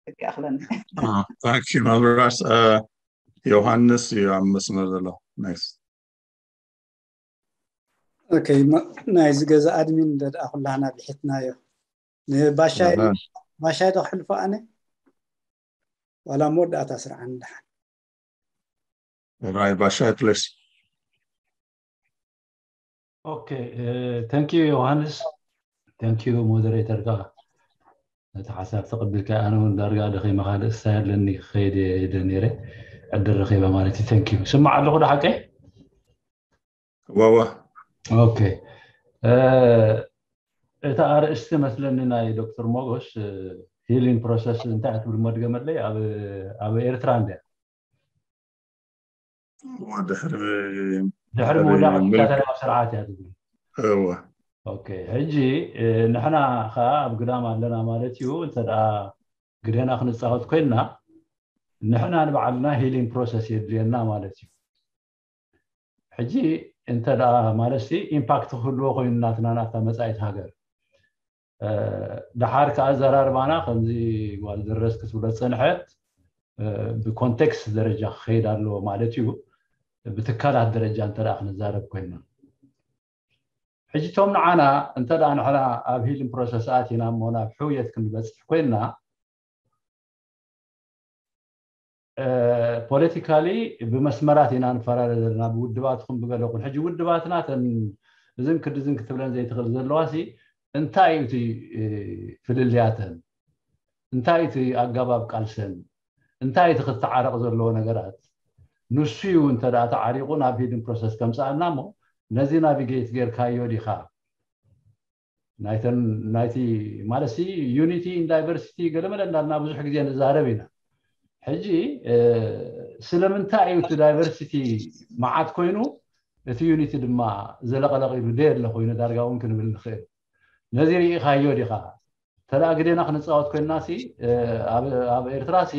ሕቂ ኣኽለኒ። ታንኪዩ መብራስ። ዮሃንስ እዩ ኣብ መስመር ዘሎ። Next. ኦኬ፣ ናይዚ ገዛ ኣድሚን ደኣ ኩላህና ብሒትናዮ። ንባሻይ ባሻይ ዶ ክሕልፎ ኣነ ዋላ መወዳእታ ስርዓን ደሓን። ራይ ባሻይ ፕሊስ። ኦኬ፣ ታንኪዩ ዮሃንስ፣ ታንኪዩ ሞደሬተር። ከዓ ነቲ ሓሳብ ተቐቢልካ፣ ኣነ እውን ዳርጋ ደኺመ፣ ካልእ ስታይ ኣለኒ፣ ክኸይድ እየ ኢለ ነይረ። ዕድል ረኺበ ማለት እዩ። ታንኪዩ። ስማዕ ኣለኹ ዶ ሓቀይ? ዋዋ ኦኬ። እታ ኣርእስቲ መስለኒ ናይ ዶክተር ሞጎስ ሂሊንግ ፕሮሰስ እንታይ እያ ትብል መድገመለይ? ኣብ ኤርትራ እንድያ ድሕሪ ድሕሪ ምውዳቕ ዲክታተርያዊ ስርዓት እያ ትብል። እወ ኦኬ፣ ሕጂ ንሕና ከዓ ኣብ ግዳም ኣለና ማለት እዩ። እንተ ደኣ ግደና ክንፃወት ኮይንና ንሕና ንባዕልና ሂሊንግ ፕሮሰስ የድልየና ማለት እዩ። ሕጂ እንተ ደኣ ማለት ኢምፓክት ክህልዎ ኮይኑ ናትና ናብታ መፃኢት ሃገር፣ ደሓር ከዓ ኣዘራርባና ከምዚ ጓል ድረስ ክትብሎ ዝፀንሐት ብኮንቴክስት ደረጃ ክኸይድ ኣለዎ ማለት እዩ። ብትካላት ደረጃ እንተ ደኣ ክንዛረብ ኮይንና፣ ሕጂ እቶም ንዓና እንተ ደኣ ንሕና ኣብ ሂሊንግ ፕሮሰስ ኣቲና እሞ ናብ ሕውየት ክንበፅሕ ኮይንና፣ ፖለቲካሊ ብመስመራት ኢና ንፈላለ ዘለና፣ ብውድባት ኹን ብገለ ኹን። ሕጂ ውድባትና እተን እዝን ክዲ እዝን ክትብለን ዘይትኽእል ዘለዋ ሲ እንታይ እዩ እቲ ፍልልያተን? እንታይ እቲ ኣገባብ ቃልሰን? እንታይ እቲ ክተዓረቕ ዘለዎ ነገራት? ንሱ እዩ እንተ ደኣ ተዓሪቑ ናብ ሂሊንግ ፕሮሰስ ከምፅኣልና እሞ ነዚ ናቪጌት ጌርካዮ ዲኻ? ናይቲ ማለት ዩኒቲ ኢን ዳይቨርሲቲ ገለመለ እንዳልና ብዙሕ ግዜ ንዛረብ ኢና። ሕጂ ስለምንታይ እዩ እቲ ዳይቨርሲቲ መዓት ኮይኑ እቲ ዩኒቲ ድማ ዘለቐለቕ ኢሉ ደየለ ኮይኑ ዳርጋ እውን ክንብል ንኽእል? ነዚ ርኢኻዮ ዲኻ? ተደኣ ግዴና ክንፃወት ኮይንና ሲ ኣብ ኤርትራ ሲ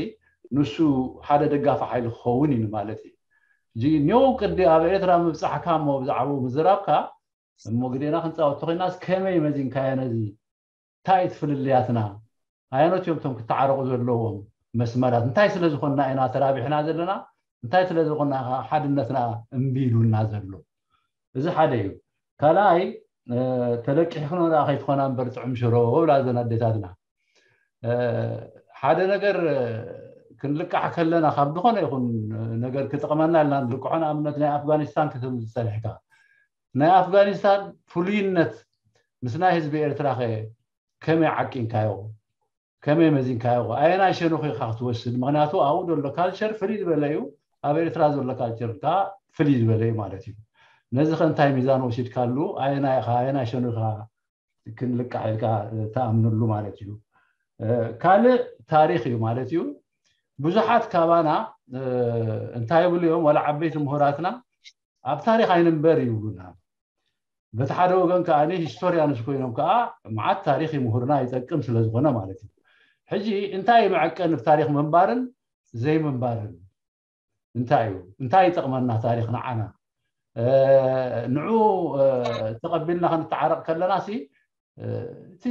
ንሱ ሓደ ደጋፊ ሓይሊ ክኸውን እዩ ማለት እዩ። ሕጂ ኒው ቅዲ ኣብ ኤርትራ ምብፃሕካ እሞ ብዛዕባኡ ምዝራብካ እሞ ግዴና ክንፃወት ተኮይናስ ከመይ መዚንካዮ ነዚ? እንታይ እቲ ፍልልያትና? ኣየኖት እዮም እቶም ክተዓረቑ ዘለዎም መስመራት? እንታይ ስለ ዝኾንና ኢና ተራቢሕና ዘለና? እንታይ ስለ ዝኾንና ሓድነትና እምቢ ኢሉና ዘሎ? እዚ ሓደ እዩ። ካልኣይ ተለቂሕክኖ ደኣ ከይትኾና እምበር ጥዑም ሽሮ ብላ እዘን ኣዴታትና። ሓደ ነገር ክንልቃሕ ከለና ካብ ዝኾነ ይኹን ነገር ክጠቕመና ኢልና ንልቅሖ። ንኣብነት ናይ ኣፍጋኒስታን ክትብል ዝፀኒሕካ፣ ናይ ኣፍጋኒስታን ፍሉይነት ምስ ናይ ህዝቢ ኤርትራ ከ ከመይ ዓቂንካዮ? ከመይ መዚንካዮ? ኣየናይ ሸነኹ ኢኻ ክትወስድ? ምክንያቱ ኣብኡ ዘሎ ካልቸር ፍልይ ዝበለ እዩ፣ ኣብ ኤርትራ ዘሎ ካልቸር ከዓ ፍልይ ዝበለ እዩ ማለት እዩ። ነዚ ከ እንታይ ሚዛን ወሲድካሉ? ኣየናይ ኢኻ ኣየናይ ሸነኹ ኢኻ ክንልቃሕ ኢልካ ትኣምነሉ ማለት እዩ። ካልእ ታሪኽ እዩ ማለት እዩ። ብዙሓት ካባና እንታይ ይብሉ እዮም፣ ዋላ ዓበይቲ ምሁራትና ኣብ ታሪኽ ኣይንንበር ይብሉና። በቲ ሓደ ወገን ከዓ ሂስቶሪያንስ ኮይኖም ከዓ መዓት ታሪኽ ይምህሩና፣ ይጠቅም ስለ ዝኾነ ማለት እዩ። ሕጂ እንታይ እዩ መዐቀኒ ብታሪኽ ምንባርን ዘይምንባርን? እንታይ እዩ እንታይ ይጠቕመና ታሪኽ ንዓና? ንዑ ተቐቢልና ክንተዓረቕ ከለና ሲ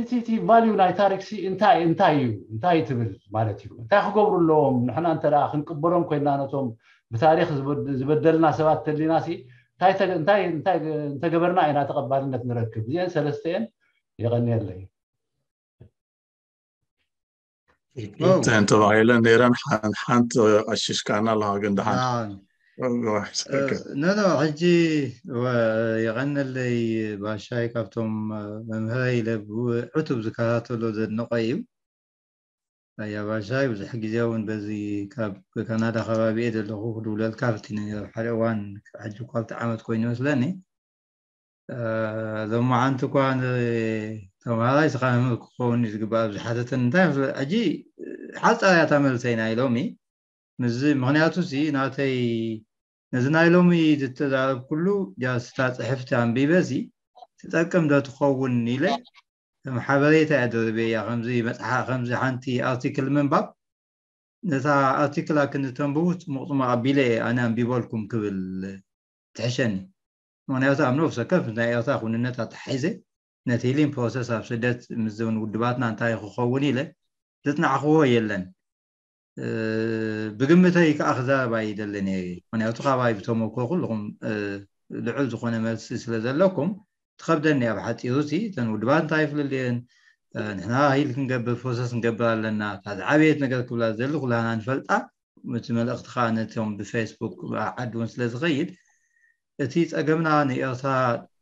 እቲ ቫልዩ ናይ ታሪክ ሲ እንታይ እንታይ እዩ እንታይ ትብል ማለት እዩ? እንታይ ክገብሩ ኣለዎም? ንሕና እንተ ደኣ ክንቅበሎም ኮይንና ነቶም ብታሪኽ ዝበደልና ሰባት ተሊና ሲ እንታይ እንተገበርና ኢና ተቐባልነት ንረክብ? እዚአን ሰለስተየን የቐንየለይ። ክልተን ተባሂለን ነይረን፣ ሓንቲ ቀሽሽካና ኣለኻ ግን ደሓን። ኖ ኖ፣ ሕጂ የቐነለይ ባሻይ ካብቶም መምህረይ ኢለ ዕቱብ ዝከታተሎ ዘድንቆ እዩ። ኣያ ባሻይ ብዙሕ ግዜ እውን በዚ ካብ ካናዳ ከባቢ እየ ዘለኹ ክድውለልካ ፍቲነ ነይረ፣ ኣብ ሓደ እዋን ሕጂ እኳ ኣብቲ ዓመት ኮይኑ ይመስለኒ። ሎማዓንቲ እኳ ተምሃራይ ስኻ መምህር ክኸውን እዩ ዝግባእ ኣብዚ ሓተተን እንታይ ሕጂ ሓፃር እያ እታ መልሰይ ናይ ሎሚ። ምስዚ ምክንያቱ ሲ ናተይ ነዚ ናይ ሎሚ ዝተዛረብኩሉ ጃስታ ፅሕፍቲ ኣንቢበ ሲ ትጠቅም ዶ ትኸውን ኢለ ከም ሓበሬታ እያ ደርበያ። ከምዚ መፅሓ ከምዚ ሓንቲ ኣርቲክል ምንባብ ነታ ኣርቲክላ ክንተንብቡ ፅሙቕ ፅሙቕ ኣቢለ እየ ኣነ ኣንቢበልኩም ክብል ትሕሸኒ። ምክንያቱ ኣብ ነፍሲ ወከፍ ናይ ኤርትራ ኩንነት ኣተሓሒዘ ነቲ ሂሊንግ ፕሮሰስ ኣብ ስደት ምስ እውን ውድባትና እንታይ ክኸውን ኢለ ዘፅናዕክዎ የለን። ብግምተይ ከዓ ክዛረብ ኣይደልን እየ። ምክንያቱ ካባይ ብተመክሮ ኩልኹም ልዑል ዝኾነ መልሲ ስለ ዘለኩም ትኸብደኒ። ኣብ ሓፂሩ ሲ እተን ውድባት እንታይ ይፍልልየን፣ ንሕና ሂል ክንገብር ፕሮሰስ ክንገብር ኣለና። እታ ዝዓበየት ነገር ክብላ ዝደሊ ኩላና ንፈልጣ፣ እቲ መልእኽቲ ከዓ ነቶም ብፌስቡክ ዓዲ እውን ስለ ዝኸይድ፣ እቲ ፀገምና ንኤርትራ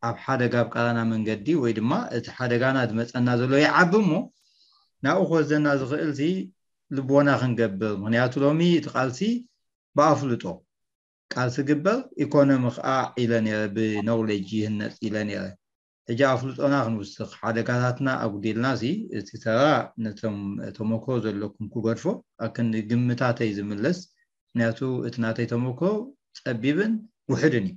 ኣብ ሓደጋ ኣብ ቀራና መንገዲ ወይ ድማ እቲ ሓደጋና ዝመፀና ዘሎ ይዓቢ እሞ ናብኡ ክወስደና ዝኽእል ሲ ልቦና ክንገብር። ምክንያቱ ሎሚ እቲ ቃልሲ ብኣፍልጦ ቃልሲ ግበር፣ ኢኮኖሚ ከዓ ኢለ ነረ ብኖውሌጅ ይህነፅ ኢለ ነረ። ሕጂ ኣፍልጦና ክንውስኽ፣ ሓደጋታትና ኣጉዲልና ሲ እቲ ተራ ነቶም ተመክሮ ዘለኩም ክገድፎ ኣክን ግምታተይ ዝምለስ። ምክንያቱ እቲ ናተይ ተመክሮ ፀቢብን ውሕድን እዩ።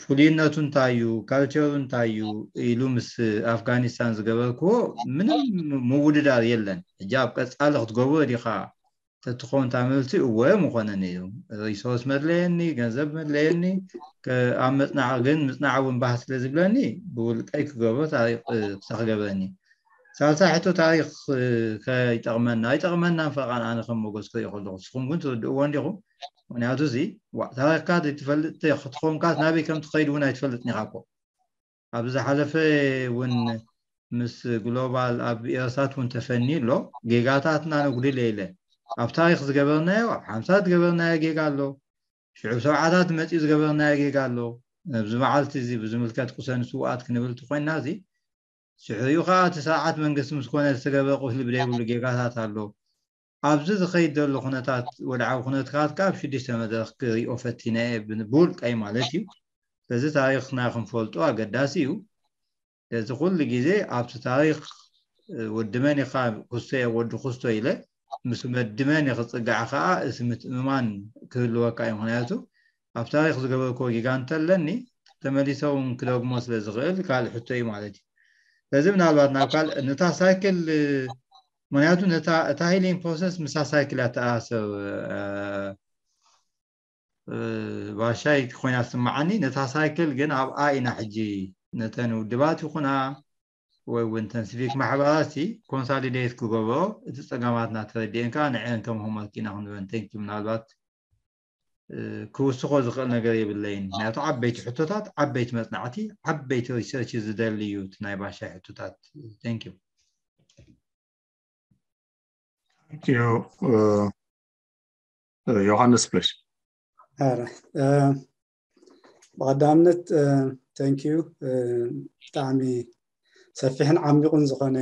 ፍሉይነቱ እንታይ እዩ፣ ካልቸሩ እንታይ እዩ ኢሉ ምስ ኣፍጋኒስታን ዝገበርክዎ ምንም ምውድዳር የለን። ሕጂ ኣብ ቀፃሊ ክትገብሮ ዲኻ ተትኸውን ታመልቲ እወ ምኾነ ነይሩ። ሪሶርስ መድለየኒ፣ ገንዘብ መድለየኒ፣ ኣብ ምፅናዕ ግን ምፅናዕ እውን ባህ ስለ ዝብለኒ ብውልቀይ ክገብሮ ታሪክ ክሳክገብረኒ። ሳልሳይ ሕቶ፣ ታሪክ ከይጠቕመና ኣይጠቕመናን ፈቓን ኣነ ከም ሞገስ ክሪኦ ከለኹ፣ ንስኹም ግን ትርድእዎ እንዲኹም። ምክንያቱ እዚ ታሪክካ ዘይትፈልጥ ክትኾንካስ ናበይ ከም ትኸይድ እውን ኣይትፈልጥን ኢኻ እኮ። ኣብ ዝሓለፈ እውን ምስ ግሎባል ኣብ ኤርሳት እውን ተፈኒ ኣሎ። ጌጋታትና ንጉድል የለ። ኣብ ታሪክ ዝገበርናዮ፣ ኣብ ሓምሳ ዝገበርናዮ ጌጋ ኣሎ። ሽዑ ሰብዓታት መፂኡ ዝገበርናዮ ጌጋ ኣሎ። ነብዚ መዓልቲ እዚ ብዝምልከት ቁሰን ስውኣት ክንብል ትኮይና እዚ ሽዑ እዩ ከዓ እቲ ስርዓት መንግስቲ ምስ ኮነ ዝተገበረ ቁስሊ ብደይብሉ ጌጋታት ኣሎ። ኣብዚ ዝኸይድ ዘሎ ኩነታት ወድዓዊ ኩነትካት ከዓ ኣብ ሽዱሽተ መድረክ ክሪኦ ፈቲነ እየ፣ ብውልቀይ ማለት እዩ። ስለዚ ታሪክና ክንፈልጦ ኣገዳሲ እዩ። ስለዚ ኩሉ ግዜ ኣብቲ ታሪክ ወዲ መን ኢኻ ክስቶ እየ ወዲ ክስቶ ኢለ ምስ ወዲ መን ክፅጋዕ ከዓ እቲ ምትእምማን ክህልወካ እዩ። ምክንያቱ ኣብ ታሪክ ዝገበርክዎ ጌጋ እንተለኒ ተመሊሰ እውን ክደግሞ ስለ ዝኽእል ካልእ ሕቶ እዩ ማለት እዩ። ስለዚ ምናልባት ናብ ካልእ ነታ ሳይክል ምክንያቱ ነታ እታ ሂሊንግ ፕሮሰስ ምሳ ሳይክል እያ ተኣሳስር። ባሻይ ኮይና ትስምዓኒ። ነታ ሳይክል ግን ኣብኣ ኢና ሕጂ ነተን ውድባት ይኹና ወይ እውን ተን ሲቪክ ማሕበራት ኮንሳሊዴት ክገብሮ እቲ ፀገማትና ተረዲኤን ከዓ ንዐን ከም ሆምወርክ ኢና ክንበን። ቴንኪ ምናልባት ክውስኾ ዝኽእል ነገር የብለይን። ምክንያቱ ዓበይቲ ሕቶታት፣ ዓበይቲ መፅናዕቲ፣ ዓበይቲ ሪሰርች ዝደሊ እዩ እቲ ናይ ባሻይ ሕቶታት። ቴንኪዩ። ዮሃንስ ፕሌሽ። ብቐዳምነት ቴንኪዩ፣ ብጣዕሚ ሰፊሕን ዓሚቑን ዝኾነ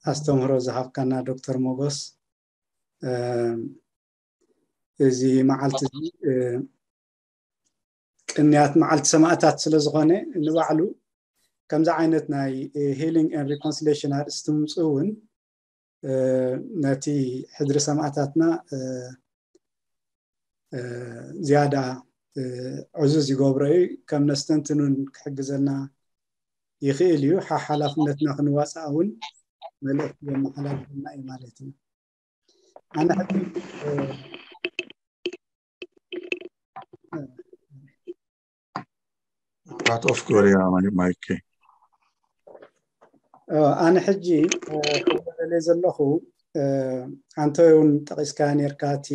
ኣስተምህሮ ዝሃብካና ዶክተር ሞጎስ። እዚ መዓልቲ እዚ ቅንያት መዓልቲ ሰማእታት ስለ ዝኾነ ንባዕሉ ከምዚ ዓይነት ናይ ሂሊንግ ኤንድ ሪኮንሲሌሽን ኣርእስቲ ምምፅኡ እውን ነቲ ሕድሪ ሰማእታትና ዝያዳ ዕዙዝ ይገብሮ እዩ። ከም ነስተንትኑን ክሕግዘና ይኽእል እዩ። ሓሓላፍነትና ክንዋፃእ እውን መልእኽቲ የመሓላልፈልና እዩ ማለት እዩ። ኣነ ባት ኦፍ ግበርያ ማይከ። ኣነ ሕጂ ክበለለ ዘለኹ ኣንተ እውን ጠቂስካ ነርካ እቲ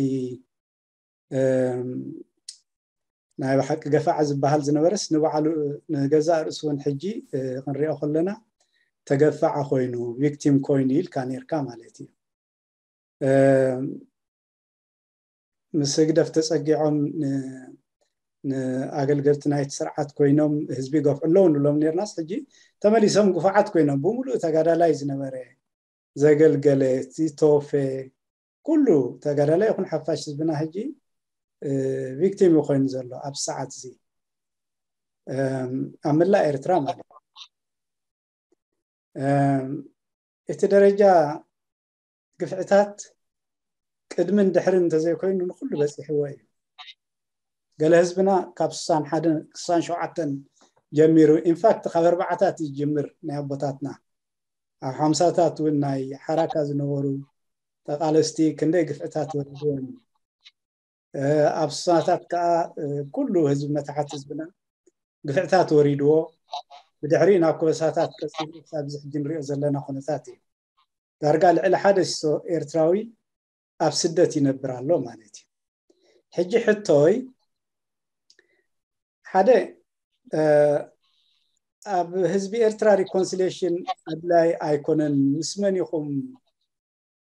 ናይ ብሓቂ ገፋዕ ዝበሃል ዝነበረስ ንባዕሉ ንገዛእ ርእሱ እውን ሕጂ ክንሪኦ ከለና ተገፋዕ ኮይኑ ቪክቲም ኮይኑ ኢልካ ነርካ ማለት እዩ። ምስ ህግደፍ ተፀጊዖም ንኣገልገልቲ ናይቲ ስርዓት ኮይኖም ህዝቢ ይገፍዑ ኣለዉ ንብሎም ነርናስ ሕጂ ተመሊሶም ግፉዓት ኮይኖም ብምሉእ ተጋዳላይ ዝነበረ ዘገልገለ ዝተወፈ ኩሉ ተጋዳላይ ይኹን ሓፋሽ ህዝብና ሕጂ ቪክቲም ኮይኑ ዘሎ ኣብ ሰዓት እዚ ኣብ ምላእ ኤርትራ ማለት እቲ ደረጃ ግፍዕታት ቅድምን ድሕርን እንተዘይኮይኑ ንኩሉ በፂሕዎ እዩ። ገለ ህዝብና ካብ ስሳን ሓደን ክሳን ሸውዓተን ጀሚሩ ኢንፋክት ካብ ኣርባዓታት ይጅምር ናይ ኣቦታትና ኣብ ሓምሳታት እውን ናይ ሓራካ ዝነበሩ ተቃለስቲ ክንደይ ግፍዕታት ወሪድዎም። ኣብ ስሳታት ከዓ ኩሉ ህዝቢ መታሓት ህዝብና ግፍዕታት ወሪድዎ ብድሕሪኡ ናብ ከበሳታት ቀፂሉ ኣብዚ ሕጂ ንሪኦ ዘለና ኩነታት እዩ። ዳርጋ ልዕሊ ሓደ ሲሶ ኤርትራዊ ኣብ ስደት ይነብር ኣሎ ማለት እዩ። ሕጂ ሕቶይ ሓደ ኣብ ህዝቢ ኤርትራ reconciliation ኣድላይ ኣይኮነን፣ ምስ መን ኢኹም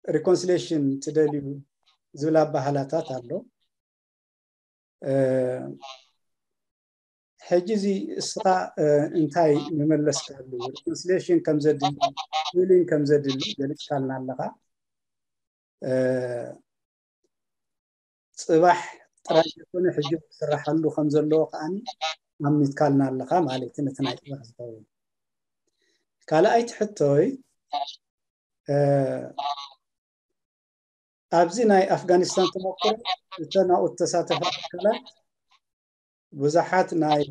reconciliation ትደልዩ ዝብል ኣባህላታት ኣሎ። ሕጂ እዚ እስኻ እንታይ መመለስካሉ? Reconciliation ከም ዘድሊ፣ healing ከም ዘድሊ ገሊጽካልና ኣለኻ። ጽባሕ ጥራይ ዘይኮነ ሕጂ ክስራሓሉ ከም ዘለዎ ከዓኒ ኣሚትካልና ኣለኻ ማለት እዩ። ነቲ ናይ ጽባሕ ዝኸውን ካልኣይቲ ሕቶይ ኣብዚ ናይ ኣፍጋኒስታን ተመክሮ እተን ኣብኡ ተሳተፋ ኣካላት ብዙሓት ናይ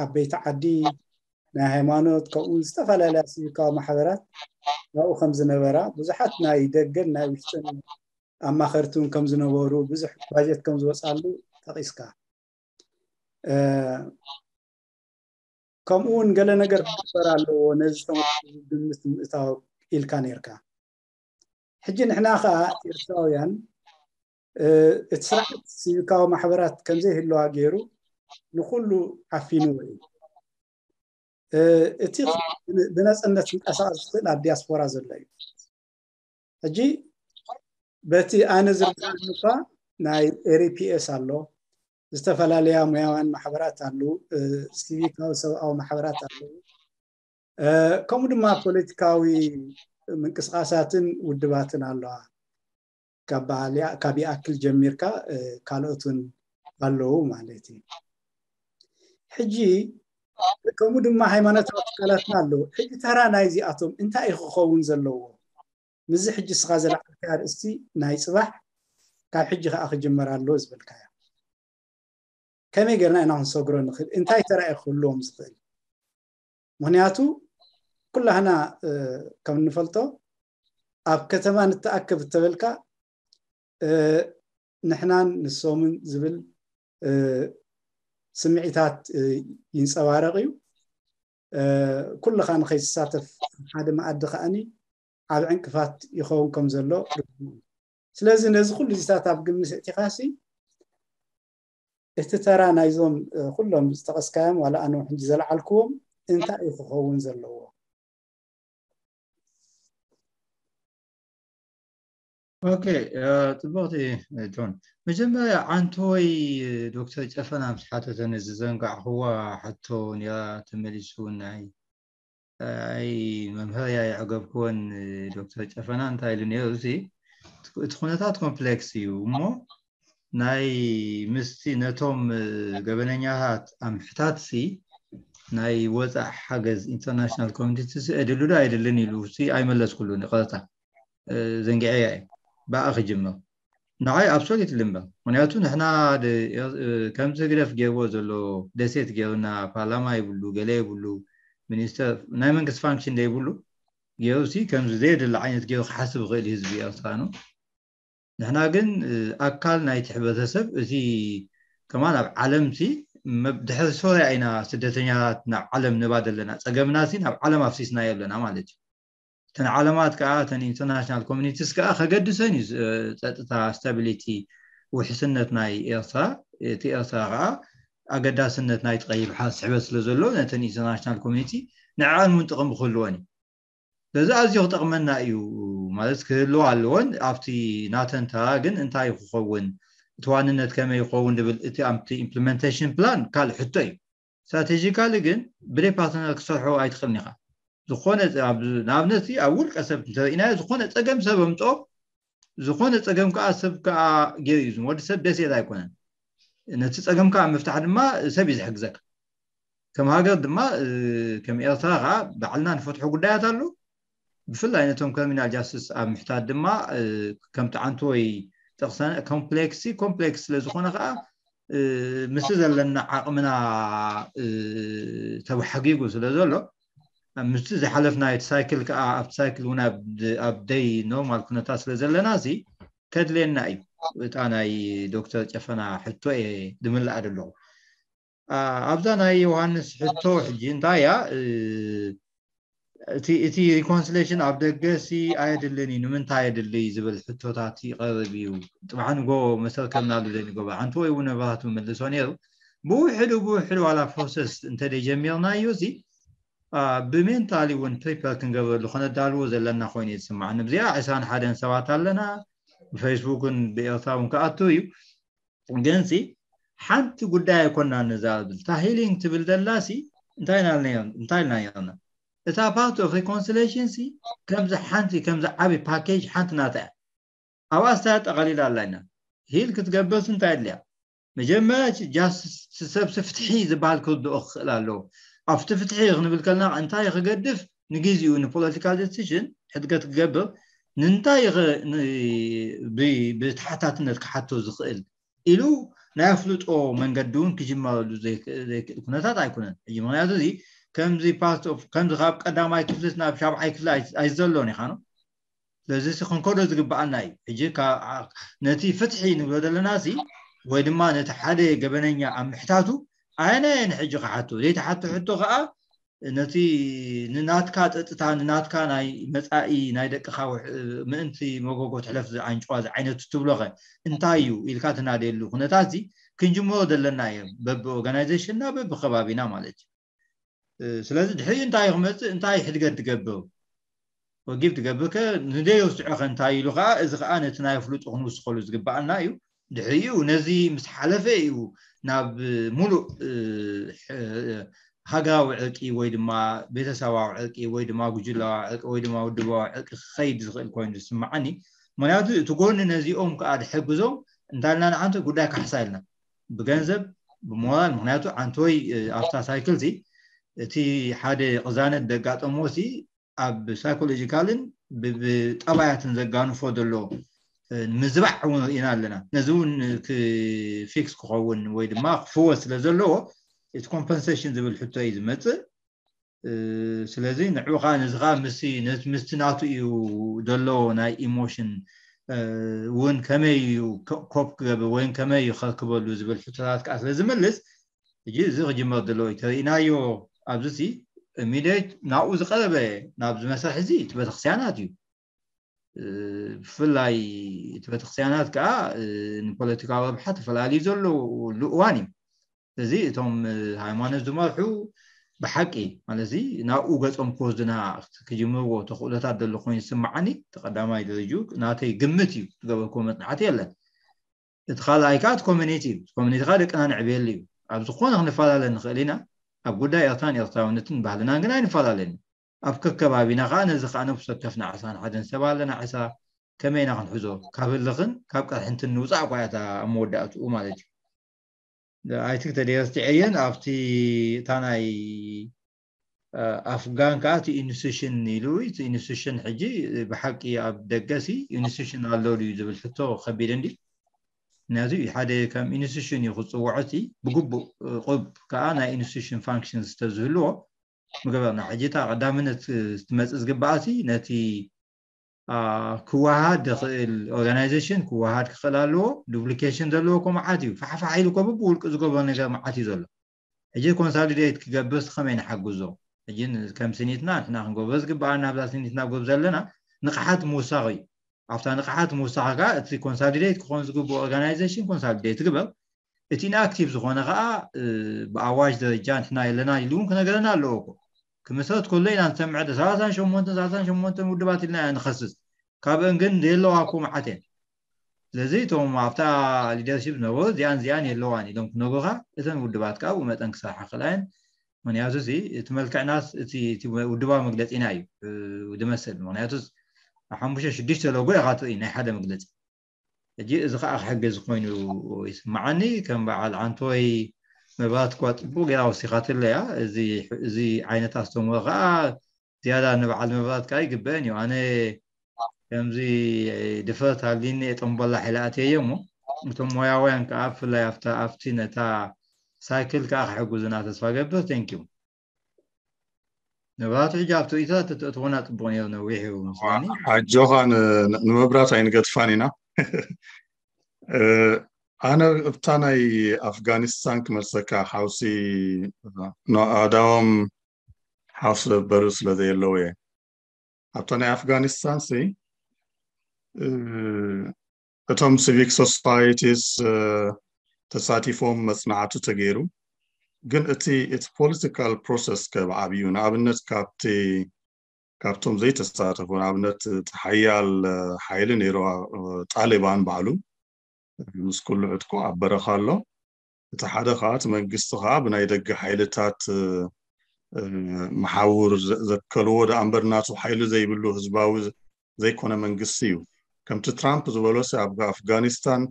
ዓበይቲ ዓዲ ናይ ሃይማኖት ከምኡ ዝተፈላለያ ሲቪካዊ ማሕበራት ኣብኡ ከም ዝነበራ ብዙሓት ናይ ደገን ናይ ውሽጥን ኣማኸርቲ እውን ከም ዝነበሩ ብዙሕ ባጀት ከም ዝወፃሉ ጠቂስካ ከምኡ እውን ገለ ነገር ክግበር ኣለዎ ነዚ ተመክሮ ግምት ምእታው ኢልካ ነርካ። ሕጂ ንሕና ከዓ ኤርትራውያን እቲ ስርዓት ሲቪካዊ ማሕበራት ከምዘይህለዋ ገይሩ ንኩሉ ዓፊንዎ እዩ። እቲ ብነፃነት ክንቀሳቀስ ዝኽእል ኣብ ዲያስፖራ ዘሎ እዩ። ሕጂ በቲ ኣነ ዝርዳእኒ እኳ ናይ ኤሪፒኤስ ኣሎ፣ ዝተፈላለያ ሙያውያን ማሕበራት ኣለዉ፣ ሲቪካዊ ሰብኣዊ ማሕበራት ኣለዉ፣ ከምኡ ድማ ፖለቲካዊ ምንቅስቃሳትን ውድባትን ኣለዋ። ካብ ይኣክል ጀሚርካ ካልኦትን ኣለዉ ማለት እዩ። ሕጂ ከምኡ ድማ ሃይማኖታዊ ትካላትና ኣለዉ። ሕጂ ተራ ናይዚኣቶም እንታይ እዩ ክኸውን ዘለዎ? ምስዚ ሕጂ እስኻ ዘለዓልካዮ ኣርእስቲ ናይ ጽባሕ ካብ ሕጂ ከኣ ክጅመር ኣለዎ ዝበልካዮ ከመይ ጌርና ኢና ክንሰግሮ ንኽእል? እንታይ ተራ እዩ ክህልዎም ዝኽእል? ምኽንያቱ ኩላህና ከም እንፈልጦ ኣብ ከተማ ንተኣከብ እተበልካ ንሕናን ንሶምን ዝብል ስምዒታት ይንፀባረቕ እዩ። ኩልኻ ንኸይትሳተፍ ሓደ መኣዲ ከዓኒ ዓብ ዕንቅፋት ይኸውን ከም ዘሎ ርዱእ እዩ። ስለዚ ነዚ ኩሉ ዚታት ኣብ ግምት ኣእቲኻሲ እቲ ተራ ናይዞም ኩሎም ዝጠቐስካዮም ዋላ ኣነ ሕጂ ዘለዓልክዎም እንታይ እዩ ክኸውን ዘለዎ? ኦኬ፣ ጽቡቕቲ ጆን። መጀመርያ ዓንተወይ ዶክተር ጨፈና ምስ ሓተተኒ ዝዘንጋዕክዋ ሕቶ ነይራ፣ ተመሊሱ ናይ ኣይ መምህርያ የዕገብክወን ዶክተር ጨፈና እንታይ ኢሉ ነይሩ? እዚ እቲ ኩነታት ኮምፕሌክስ እዩ እሞ ናይ ምስቲ ነቶም ገበነኛታት ኣምሕታት ሲ ናይ ወፃእ ሓገዝ ኢንተርናሽናል ኮሚኒቲ ሲ እድሉ ዶ ኣይድልን ኢሉ ሲ ኣይመለስኩሉን። ይቕረታ ዘንጊዐያ እዩ። ብኣ ክጅምር ንዓይ ኣብሶሉት ልምበር ምክንያቱ ንሕና ከምዚ ህግደፍ ገይርዎ ዘሎ ደሴት ገይሩና ፓርላማ ይብሉ ገለ ይብሉ ሚኒስተር ናይ መንግስቲ ፋንክሽን ዘይብሉ ገይሩ ሲ ከምዚ ዘየድሊ ዓይነት ገይሩ ክሓስብ ይኽእል እዩ ህዝቢ ኤርትራ ነው። ንሕና ግን ኣካል ናይቲ ሕብረተሰብ እቲ ከማን ኣብ ዓለም ሲ ድሕሪ ሶርያ ኢና ስደተኛታት ናብ ዓለም ንባድ ኣለና። ፀገምና ሲ ናብ ዓለም ኣፍሲስናዮ ኣለና ማለት እዩ። እተን ዓለማት ከዓ እተን ኢንተርናሽናል ኮሚኒቲስ ከዓ ከገድሰን እዩ። ፀጥታ፣ ስታቢሊቲ፣ ውሕስነት ናይ ኤርትራ፣ እቲ ኤርትራ ከዓ ኣገዳስነት ናይ ቀይሕ ባሕሪ ስሕበት ስለ ዘሎ ነተን ኢንተርናሽናል ኮሚኒቲ ንዕኣን እውን ጥቕሚ ክህልወን እዩ። ስለዚ ኣዝዮ ክጠቕመና እዩ ማለት ክህልዋ ኣለዎን ኣብቲ ናተን ተራ ግን እንታይ ክኸውን እቲ ዋንነት ከመይ ይኸውን ዝብል እቲ ኣብቲ ኢምፕሊመንቴሽን ፕላን ካልእ ሕቶ እዩ። ስትራቴጂካሊ ግን ብደይ ፓርትነር ክሰርሖ ኣይትኽእልን ኢኻ። ዝኾነ ንኣብነት ኣብ ውልቀ ሰብ እንተሪኢናዮ ዝኾነ ፀገም ሰብ ኣምፅኦ ዝኾነ ፀገም ከዓ ሰብ ከዓ ገይሩ እዩ። ወዲ ሰብ ደሴት ኣይኮነን። ነቲ ፀገም ከዓ ምፍታሕ ድማ ሰብ እዩ ዝሕግዘካ። ከም ሃገር ድማ ከም ኤርትራ ከዓ ባዕልና ንፈትሖ ጉዳያት ኣሎ። ብፍላይ ነቶም ክሪሚናል ጃስቲስ ኣብ ምሕታት ድማ ከምቲ ዓንቶ ወይ ጠቕሰ ኮምፕሌክስ ኮምፕሌክስ ስለ ዝኾነ ከዓ ምስቲ ዘለና ዓቕምና ተባሓጊጉ ስለ ዘሎ ምስቲ ዝሓለፍና እቲ ሳይክል ከዓ ኣብቲ ሳይክል እውን ኣብ ደይ ኖርማል ኩነታት ስለ ዘለና እዚ ከድልየና እዩ። እታ ናይ ዶክተር ጨፈና ሕቶ እየ ዝምላእ ዘለኹ። ኣብዛ ናይ ዮሃንስ ሕቶ ሕጂ እንታይ እያ እቲ reconciliation ኣብ ደገ ሲ ኣየድልን እዩ። ንምንታይ የድሊ ዝብል ሕቶታት ይቐርብ እዩ። ጥባሕ ንጎ መሰል ከምናሉ ዘይንጎበ ሓንቲ ወይ እውን መብራህቱ መልሶ ነይሩ። ብውሕዱ ብውሕዱ ዋላ ፕሮሰስ እንተደይጀሚርናዮ ሲ ብሜንታሊ እውን ፕሪፐር ክንገብረሉ ከነዳልዎ ዘለና ኮይኑ ይስማዓኒ። ብዚኣ ዕስራን ሓደን ሰባት ኣለና። ብፌስቡክን ብኤርትራ እውን ክኣቱ እዩ። ግን ሲ ሓንቲ ጉዳይ ኣይኮና ንዛረብ። እታ ሂሊንግ ትብል ዘላ ሲ እንታይ ኢልና ነርና? እታ ፓርት ኦፍ ሪኮንሲሌሽን ሲ ከምዚ ሓንቲ ከምዚ ዓብይ ፓኬጅ ሓንቲ ናታ እያ። ኣብኣ ስታ ጠቐሊላ ኣላ ኢና። ሂል ክትገብር ሲ እንታይ ኣድልያ? መጀመርያ ጃስትስ ሰብ ፍትሒ ዝበሃል ክርድኦ ክኽእል ኣለዎ። ኣብቲ ፍትሒ ክንብል ከለና እንታይ ክገድፍ ንግዜኡ ንፖለቲካል ዲሲሽን ሕድገት ክገብር ንንታይ ብተሓታትነት ክሓቶ ዝኽእል ኢሉ ናይ ኣፍልጦ መንገዲ እውን ክጅመረሉ ዘይክእል ኩነታት ኣይኮነን ሕጂ። ምክንያቱ እዚ ከምዚ ፓርት ኦፍ ከምዚ ካብ ቀዳማይ ክፍልስ ናብ ሻብዓይ ክፍሊ ኣይዘሎን ኢኻ ነው። ስለዚ ሲ ክንከዶ ዝግብኣና እዩ። ሕጂ ነቲ ፍትሒ ንብሎ ዘለና ሲ ወይ ድማ ነቲ ሓደ ገበነኛ ኣብ ምሕታቱ ኣየናየን ሕጂ ክሓቶ ዘይተሓቶ ሕቶ ከዓ ነቲ ንናትካ ፀጥታ ንናትካ ናይ መፃኢ ናይ ደቅኻ ምእንቲ መጎጎ ትሕለፍ ዝዓንጭዋ ዝዓይነቱ ትብሎኸ እንታይ እዩ ኢልካ ትናደየሉ ኩነታት እዚ ክንጅምሮ ዘለና እዮም በቢ ኦርጋናይዜሽንና በቢ ከባቢና ማለት እዩ። ስለዚ ድሕሪኡ እንታይ ክመፅእ እንታይ ሕድገት ትገብር ወጊብ ትገብር ከ ንደይ ወስዖ ከ እንታይ ኢሉ ከዓ እዚ ከዓ ነቲ ናይ ፍሉጡ ክንውስኸሉ ዝግበኣና እዩ። ድሕሪኡ ነዚ ምስ ሓለፈ እዩ ናብ ሙሉእ ሃገራዊ ዕርቂ ወይ ድማ ቤተሰባዊ ዕርቂ ወይ ድማ ጉጅላዊ ዕርቂ ወይ ድማ ውድባዊ ዕርቂ ክኸይድ ዝኽእል ኮይኑ ዝስምዓኒ። ምክንያቱ እቲ ጎኒ ነዚኦም ከዓ ድሕግዞም እንታይ ኢልና ንዓንተ ጉዳይ ካሕሳ ኢልና ብገንዘብ ብሞራል። ምክንያቱ ዓንተወይ ኣብታ ሳይክል ሲ እቲ ሓደ ቅዛነት ደጋጠሞ ሲ ኣብ ሳይኮሎጂካልን ብጠባያትን ዘጋንፎ ዘሎ ምዝባዕ እውን ርኢና ኣለና። ነዚ እውን ክፊክስ ክኸውን ወይ ድማ ክፍወስ ስለ ዘለዎ እቲ ኮምፐንሴሽን ዝብል ሕቶ እዩ ዝመፅእ። ስለዚ ንዑ ከዓ ነዚ ከዓ ምስ ምስቲ ናቱ እዩ ዘሎ ናይ ኢሞሽን እውን ከመይ እዩ ኮፕ ክገብር ወይ ከመይ እዩ ከርክበሉ ዝብል ሕቶታት ከዓ ስለ ዝምልስ ሕጂ እዚ ክጅመር ዘለዎ እዩ ተሪኢናዮ። ኣብዚ ሲ ኢሚዲየት ናብኡ ዝቀረበ ናብዚ መሰርሒ እዚ እቲ ቤተክርስትያናት እዩ። ብፍላይ እቲ ቤተክርስትያናት ከዓ ንፖለቲካዊ ረብሓ ተፈላለዩ ዘሎ እዋን እዩ። እዚ እቶም ሃይማኖት ዝመርሑ ብሓቂ ማለት ናብኡ ገፆም ክወስዱና ክጅምርዎ ተኽእሎታት ዘሎ ኮይኑ ዝስምዓኒ ተቀዳማይ ደረጅኡ ናተይ ግምት እዩ ዝገበርክዎ መፅናዕቲ የለን። እቲ ካልኣይ ከዓ እቲ ኮሚኒቲ እዩ። ኮሚኒቲ ከዓ ደቅና ንዕብየሉ እዩ። ኣብ ዝኾነ ክንፈላለ ንኽእል ኢና። ኣብ ጉዳይ ኤርትራን ኤርትራውነትን ባህልናን ግን ኣይንፈላለን። ኣብ ከከባቢና ከዓ ነዚ ከዓ ነብሰ ወከፍና ዕስራን ሓደን ሰብ ኣለና። ዕስራ ከመይ ኢና ክንሕዞ? ካብ ህልኽን ካብ ቅርሕንትን ንውፃእ እኳ እያ እታ ኣብ መወዳእትኡ ማለት እዩ። ኣይ ቲንክ ተደየስቲ ዕየን ኣብቲ እታ ናይ ኣፍጋን ከዓ እቲ ኢንስቲቱሽን ኢሉ እቲ ኢንስቲቱሽን ሕጂ ብሓቂ ኣብ ደገሲ ኢንስቲቱሽን ኣሎ ድዩ ዝብል ሕቶ ከቢድ እንዲ ምክንያቱ ሓደ ከም ኢንስቲቱሽን እዩ ክፅውዖ እቲ ብግቡእ ቁብ ከዓ ናይ ኢንስቲቱሽን ፋንክሽን ዝተዝህልዎ ምገበርና ሕጂ እታ ቀዳምነት ትመፅእ ዝግባኣሲ ነቲ ክወሃድ ዝኽእል ኦርጋናይዜሽን ክወሃድ ክኽእል ኣለዎ። ዱፕሊኬሽን ዘለዎ ኮ መዓት እዩ። ፋሕፋሕ ኢሉ ኮ ብብውልቂ ዝገበሮ ነገር መዓት እዩ ዘሎ። ሕጂ ኮንሳሊዴት ክገብርስ ከመይ ንሓግዞ? ሕጂ ከም ስኒትና ንሕና ክንገብሮ ዝግበኣና ኣብዛ ስኒትና ጎብ ዘለና ንቕሓት ምውሳኽ እዩ። ኣብታ ንቕሓት ምውሳኽ ከዓ እቲ ኮንሳሊዴት ክኾን ዝግብኦ ኦርጋናይዜሽን ኮንሳሊዴት ግበር። እቲ ኢንኣክቲቭ ዝኾነ ከዓ ብኣዋጅ ደረጃ ንሕና የለና ኢሉ እውን ክነገረና ኣለዎ እኮ። ክምስረት ከሎ ኢና ንሰምዕ ዶ ሰላሳን ሸሞንተን ሰላሳን ሸሞንተን ውድባት ኢልና ኢና ንኸስስ። ካብአን ግን የለዋ እኮ መዓት እየን። ስለዚ እቶም ኣብታ ሊደርሺፕ ዝነበሩ እዚኣን እዚኣን የለዋን ኢሎም ክነግሩኻ እተን ውድባት ከዓ ብኡ መጠን ክሰርሓ ክእላ እየን። ምክንያቱ እዚ እቲ መልክዕናስ እቲ ውድባዊ መግለፂና እዩ ዝመስል። ምክንያቱ ሓሙሽተ ሽዱሽተ ሎጎ ኢኻ ትርኢ ናይ ሓደ መግለፂ። ሕጂ እዚ ከዓ ክሕግዝ ኮይኑ ይስምዓኒ። ከም በዓል ዓንተወይ መብራት እኳ ፅቡቅ ጌራ ወሲኻትለያ። እዚ ዓይነት ኣስተምህሮ ከዓ ዝያዳ ንበዓል መብራት ከዓ ይግበአን እዩ። ኣነ ከምዚ ድፍረት ሃልይኒ እየ ጠምበላ ሒለ ኣትየዮ እሞ እቶም ሞያውያን ከዓ ብፍላይ ኣብታ ኣብቲ ነታ ሳይክል ከዓ ክሕግዙና ተስፋ ገብር። ቴንኪዩ። መብራቱ ሕጂ ኣብቲ ርእይቶታት ተትእትወና ፅቡቅ ነይሩ። ነዊሕ እዩ መስለኒ። ኣጆኻ ን- ን- ንመብራት ኣይንገድፋን ኢና። እ፣ ኣነ እብታ ናይ ኣፍጋኒስታን ክመልሰካ ሓውሲ ኖ- ኣዳዎም ሓውሲ ዘበሩ ስለ ዘየለዉ እየ። ኣብታ ናይ ኣፍጋኒስታን ሲ እቶም ሲቪክ ሶሳይቲስ ተሳቲፎም መፅናዕቱ ተገይሩ። ግን እቲ እቲ ፖለቲካል ፕሮሰስ ከብዓብ እዩ። ንኣብነት ካብቲ ካብቶም ዘይተሳተፉ፣ ንኣብነት እቲ ሓያል ሓይሊ ነይሩ፣ ጣሊባን ባዕሉ ምስ ኩሉ ዕጥቁ ኣብ በረኻ ኣሎ። እቲ ሓደ ከዓ እቲ መንግስቲ ከዓ ብናይ ደገ ሓይልታት መሓውር ዘትከልዎ ደኣ እምበር ናቱ ሓይሊ ዘይብሉ ህዝባዊ ዘይኮነ መንግስቲ እዩ። ከምቲ ትራምፕ ዝበሎሲ ኣብ ኣፍጋኒስታን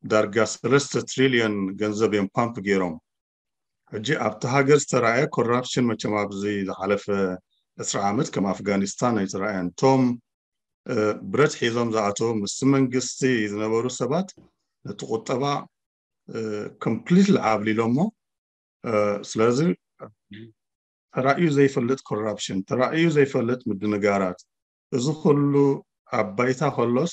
ዳርጋ ሰለስተ ትሪልዮን ገንዘብ እዮም ፓምፕ ገይሮም። ሕጂ ኣብቲ ሃገር ዝተረኣየ ኮራፕሽን መቸም ኣብዚ ዝሓለፈ ዕስራ ዓመት ከም ኣፍጋኒስታን ኣይተረኣየን። እቶም ብረት ሒዞም ዝኣተዉ ምስቲ መንግስቲ ዝነበሩ ሰባት ነቲ ቁጠባ ኮምፕሊትሊ ዓብሊሎሞ። ስለዚ ተራእዩ ዘይፈልጥ ኮራፕሽን፣ ተራእዩ ዘይፈልጥ ምድንጋራት፣ እዚ ኩሉ ኣብ ባይታ ከሎስ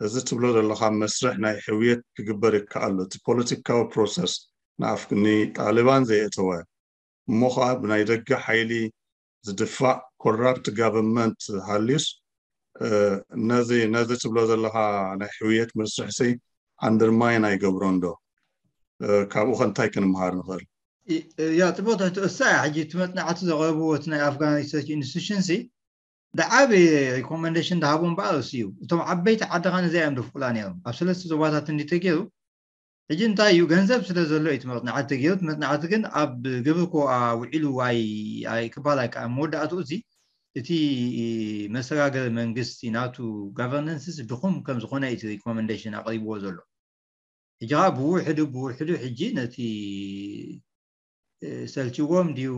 እዚ ትብሎ ዘለኻ መስርሕ ናይ ሕውየት ክግበር ይከኣሎ። እቲ ፖለቲካዊ ፕሮሰስ ንኣፍ ንጣሊባን ዘየእተወ እሞ ኸዓ ብናይ ደገ ሓይሊ ዝድፋእ ኮራፕት ጋቨርንመንት ሃልዩስ ነዚ ነዚ ትብሎ ዘለኻ ናይ ሕውየት መስርሕሲ ኣንደርማይን ኣይገብሮን ዶ? ካብኡ ከ እንታይ ክንምሃር ንኽእል? ያ ጽቡቅ ትሕቲ እሳ እያ። ሕጂ እቲ መጽናዕቲ ዘቕረብዎ እቲ ናይ ኣፍጋን ሪሰርች ኢንስቲቱሽን ሲ ዝዓበየ ሪኮመንዴሽን ዝሃቦም በኣርስ እዩ። እቶም ዓበይቲ ዓድኻ ነዚኣ እዮም ደፍቁላ ነይሮም ኣብ ሰለስተ ዞባታት እንዲ ተገይሩ። ሕጂ እንታይ እዩ ገንዘብ ስለ ዘሎ እዩ እቲ መጽናዕቲ ተገይሩ። እቲ መጽናዕቲ ግን ኣብ ግብር ኮ ውዒሉ ኣይ ክባል ኣይከኣል። መወዳእትኡ እዚ እቲ መሰጋገሪ መንግስቲ ናቱ ጋቨርነንስስ ድኹም ከም ዝኾነ እዩ ሪኮመንዴሽን ኣቕሪብዎ ዘሎ። ሕጂ ከዓ ብውሕዱ ብውሕዱ ሕጂ ነቲ ሰልችዎም ድዩ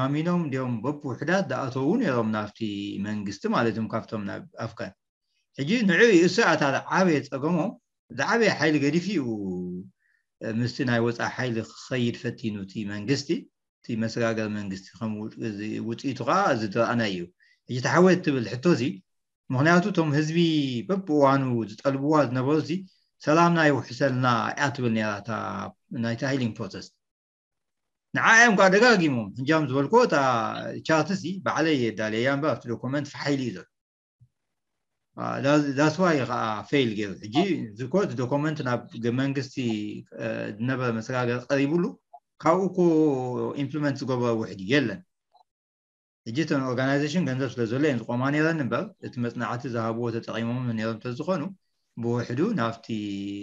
ኣሚኖም ድዮም በብውሕዳት ዝኣተዉ ነይሮም ናብቲ መንግስቲ ማለት እዮም ካብቶም ናብ ኣፍጋን። ሕጂ ንዑ እሱ ኣታ ዝዓበየ ፀገሞም ዝዓበየ ሓይሊ ገዲፉ እዩ ምስቲ ናይ ወፃኢ ሓይሊ ክኸይድ ፈቲኑ እቲ መንግስቲ እቲ መሰጋገር መንግስቲ ከም ውፅኢቱ ከዓ እዚ ዝረኣና እዩ። ሕጂ ተሓወት ትብል ሕቶ እዚ ምክንያቱ እቶም ህዝቢ በብእዋኑ ዝጠልብዋ ዝነበሩ እዚ ሰላምና ይውሕሰልና እያ ትብል ነራ ናይታ ሂሊንግ ፕሮሰስ። ንዓ እዮም ከዓ ደጋጊሞም ሕጃም ዝበልኮ እታ ቻርት እዚ ባዕለይ የዳለያ እምበር ኣብቲ ዶኮመንት ፋሕ ኢሉ እዩ ዘሎ። ዳስዋይ ከዓ ፌል ገይሩ ሕጂ ዝኮ እቲ ዶኮመንት ናብ መንግስቲ ዝነበረ መሰጋገር ቀሪቡሉ ካብኡ ኮ ኢምፕሊመንት ዝገበረ ውሕድ የለን። ሕጂ እተን ኦርጋናይዜሽን ገንዘብ ስለ ዘሎ እየን ዝቆማ ነይረን እምበር እቲ መፅናዕቲ ዝሃብዎ ተጠቂሞም ነይሮም ተዝኾኑ ብውሕዱ ናብቲ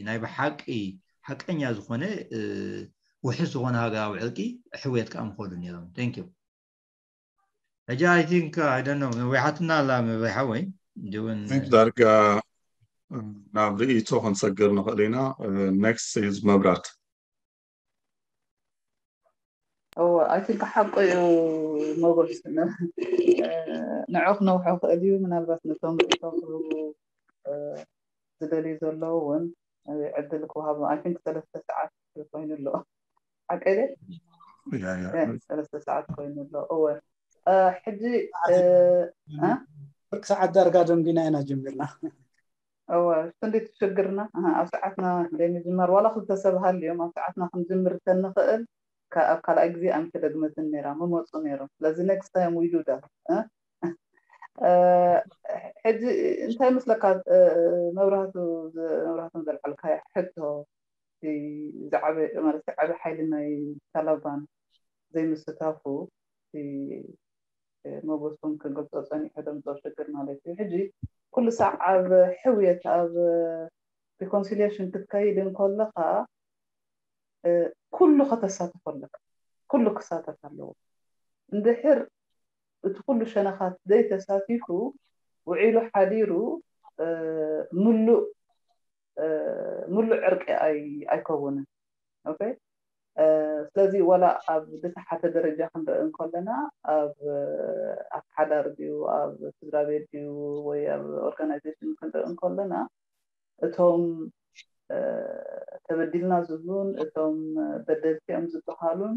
ናይ ብሓቂ ሓቀኛ ዝኾነ ውሕስ ዝኾነ ሃገራዊ ዕርቂ ሕውየት ከዓ ምኸዱ ነይሮም። Thank you። ሕጂ I think I don't know ነዊሓትና ኣላ መብሪሓ ወይ ውን ዳርጋ ናብ ርእይቶ ክንሰግር ንኽእል ኢና። Next is መብራት። እወ I think ሓቁ እዩ። መጎስ ንዑ ክነውሖ ክእል እዩ። ምናልባት ነቶም ርእይቶ ክህቡ ዝደልዩ ዘለዉ እውን ዕድል ክወሃቦም። I think ሰለስተ ሰዓት ኮይኑ ኣሎ። ሓቀይ ድየ? ሰለስተ ሰዓት ኮይኑ ኣሎ። እወ ሕጂ ብርክ ሰዓት ዳርጋ ደንጉና ኢና ጀሚርና። እወ እሱ እንዴት ትሽግርና ኣብ ሰዓትና ደይ ምጅማር ዋላ ክልተ ሰብ ሃልዮም ኣብ ሰዓትና ክንጅምር ተንኽእል ኣብ ካልኣይ ግዜ ኣይምተደግመትን ነይራ ምመፁ ነይሮም። ስለዚ next time we do that። ሕጂ እንታይ መስለካ መብራህቱ መብራህቶም ዘልዓልካዮ ሕቶ ዝዓበ ማለት ዓበ ሓይሊ ናይ ታላባን ዘይምስታፉ መጎስኩም ክገልፆ ፀኒሑ ደምፆ ሽግር ማለት እዩ። ሕጂ ኩሉ ሳዕ ኣብ ሕውየት ኣብ ሪኮንሲሊሽን ክትከይድ እንከለካ ኩሉ ከተሳትፎ ኣለካ። ኩሉ ክሳተፍ ኣለዎ። እንድሕር እቲ ኩሉ ሸነኻት ዘይተሳቲፉ ውዒሉ ሓዲሩ ምሉእ ምሉእ ዕርቂ ኣይከውንን። ኦኬ ስለዚ ዋላ ኣብ ዝተሓተ ደረጃ ክንርኢ እንከለና ኣብ ኣተሓዳሪ ድዩ ኣብ ስድራ ቤት ድዩ ወይ ኣብ ኦርጋናይዜሽን ክንርኢ እንከለና እቶም ተበዲልና ዝብሉን እቶም በደልቲ እዮም ዝበሃሉን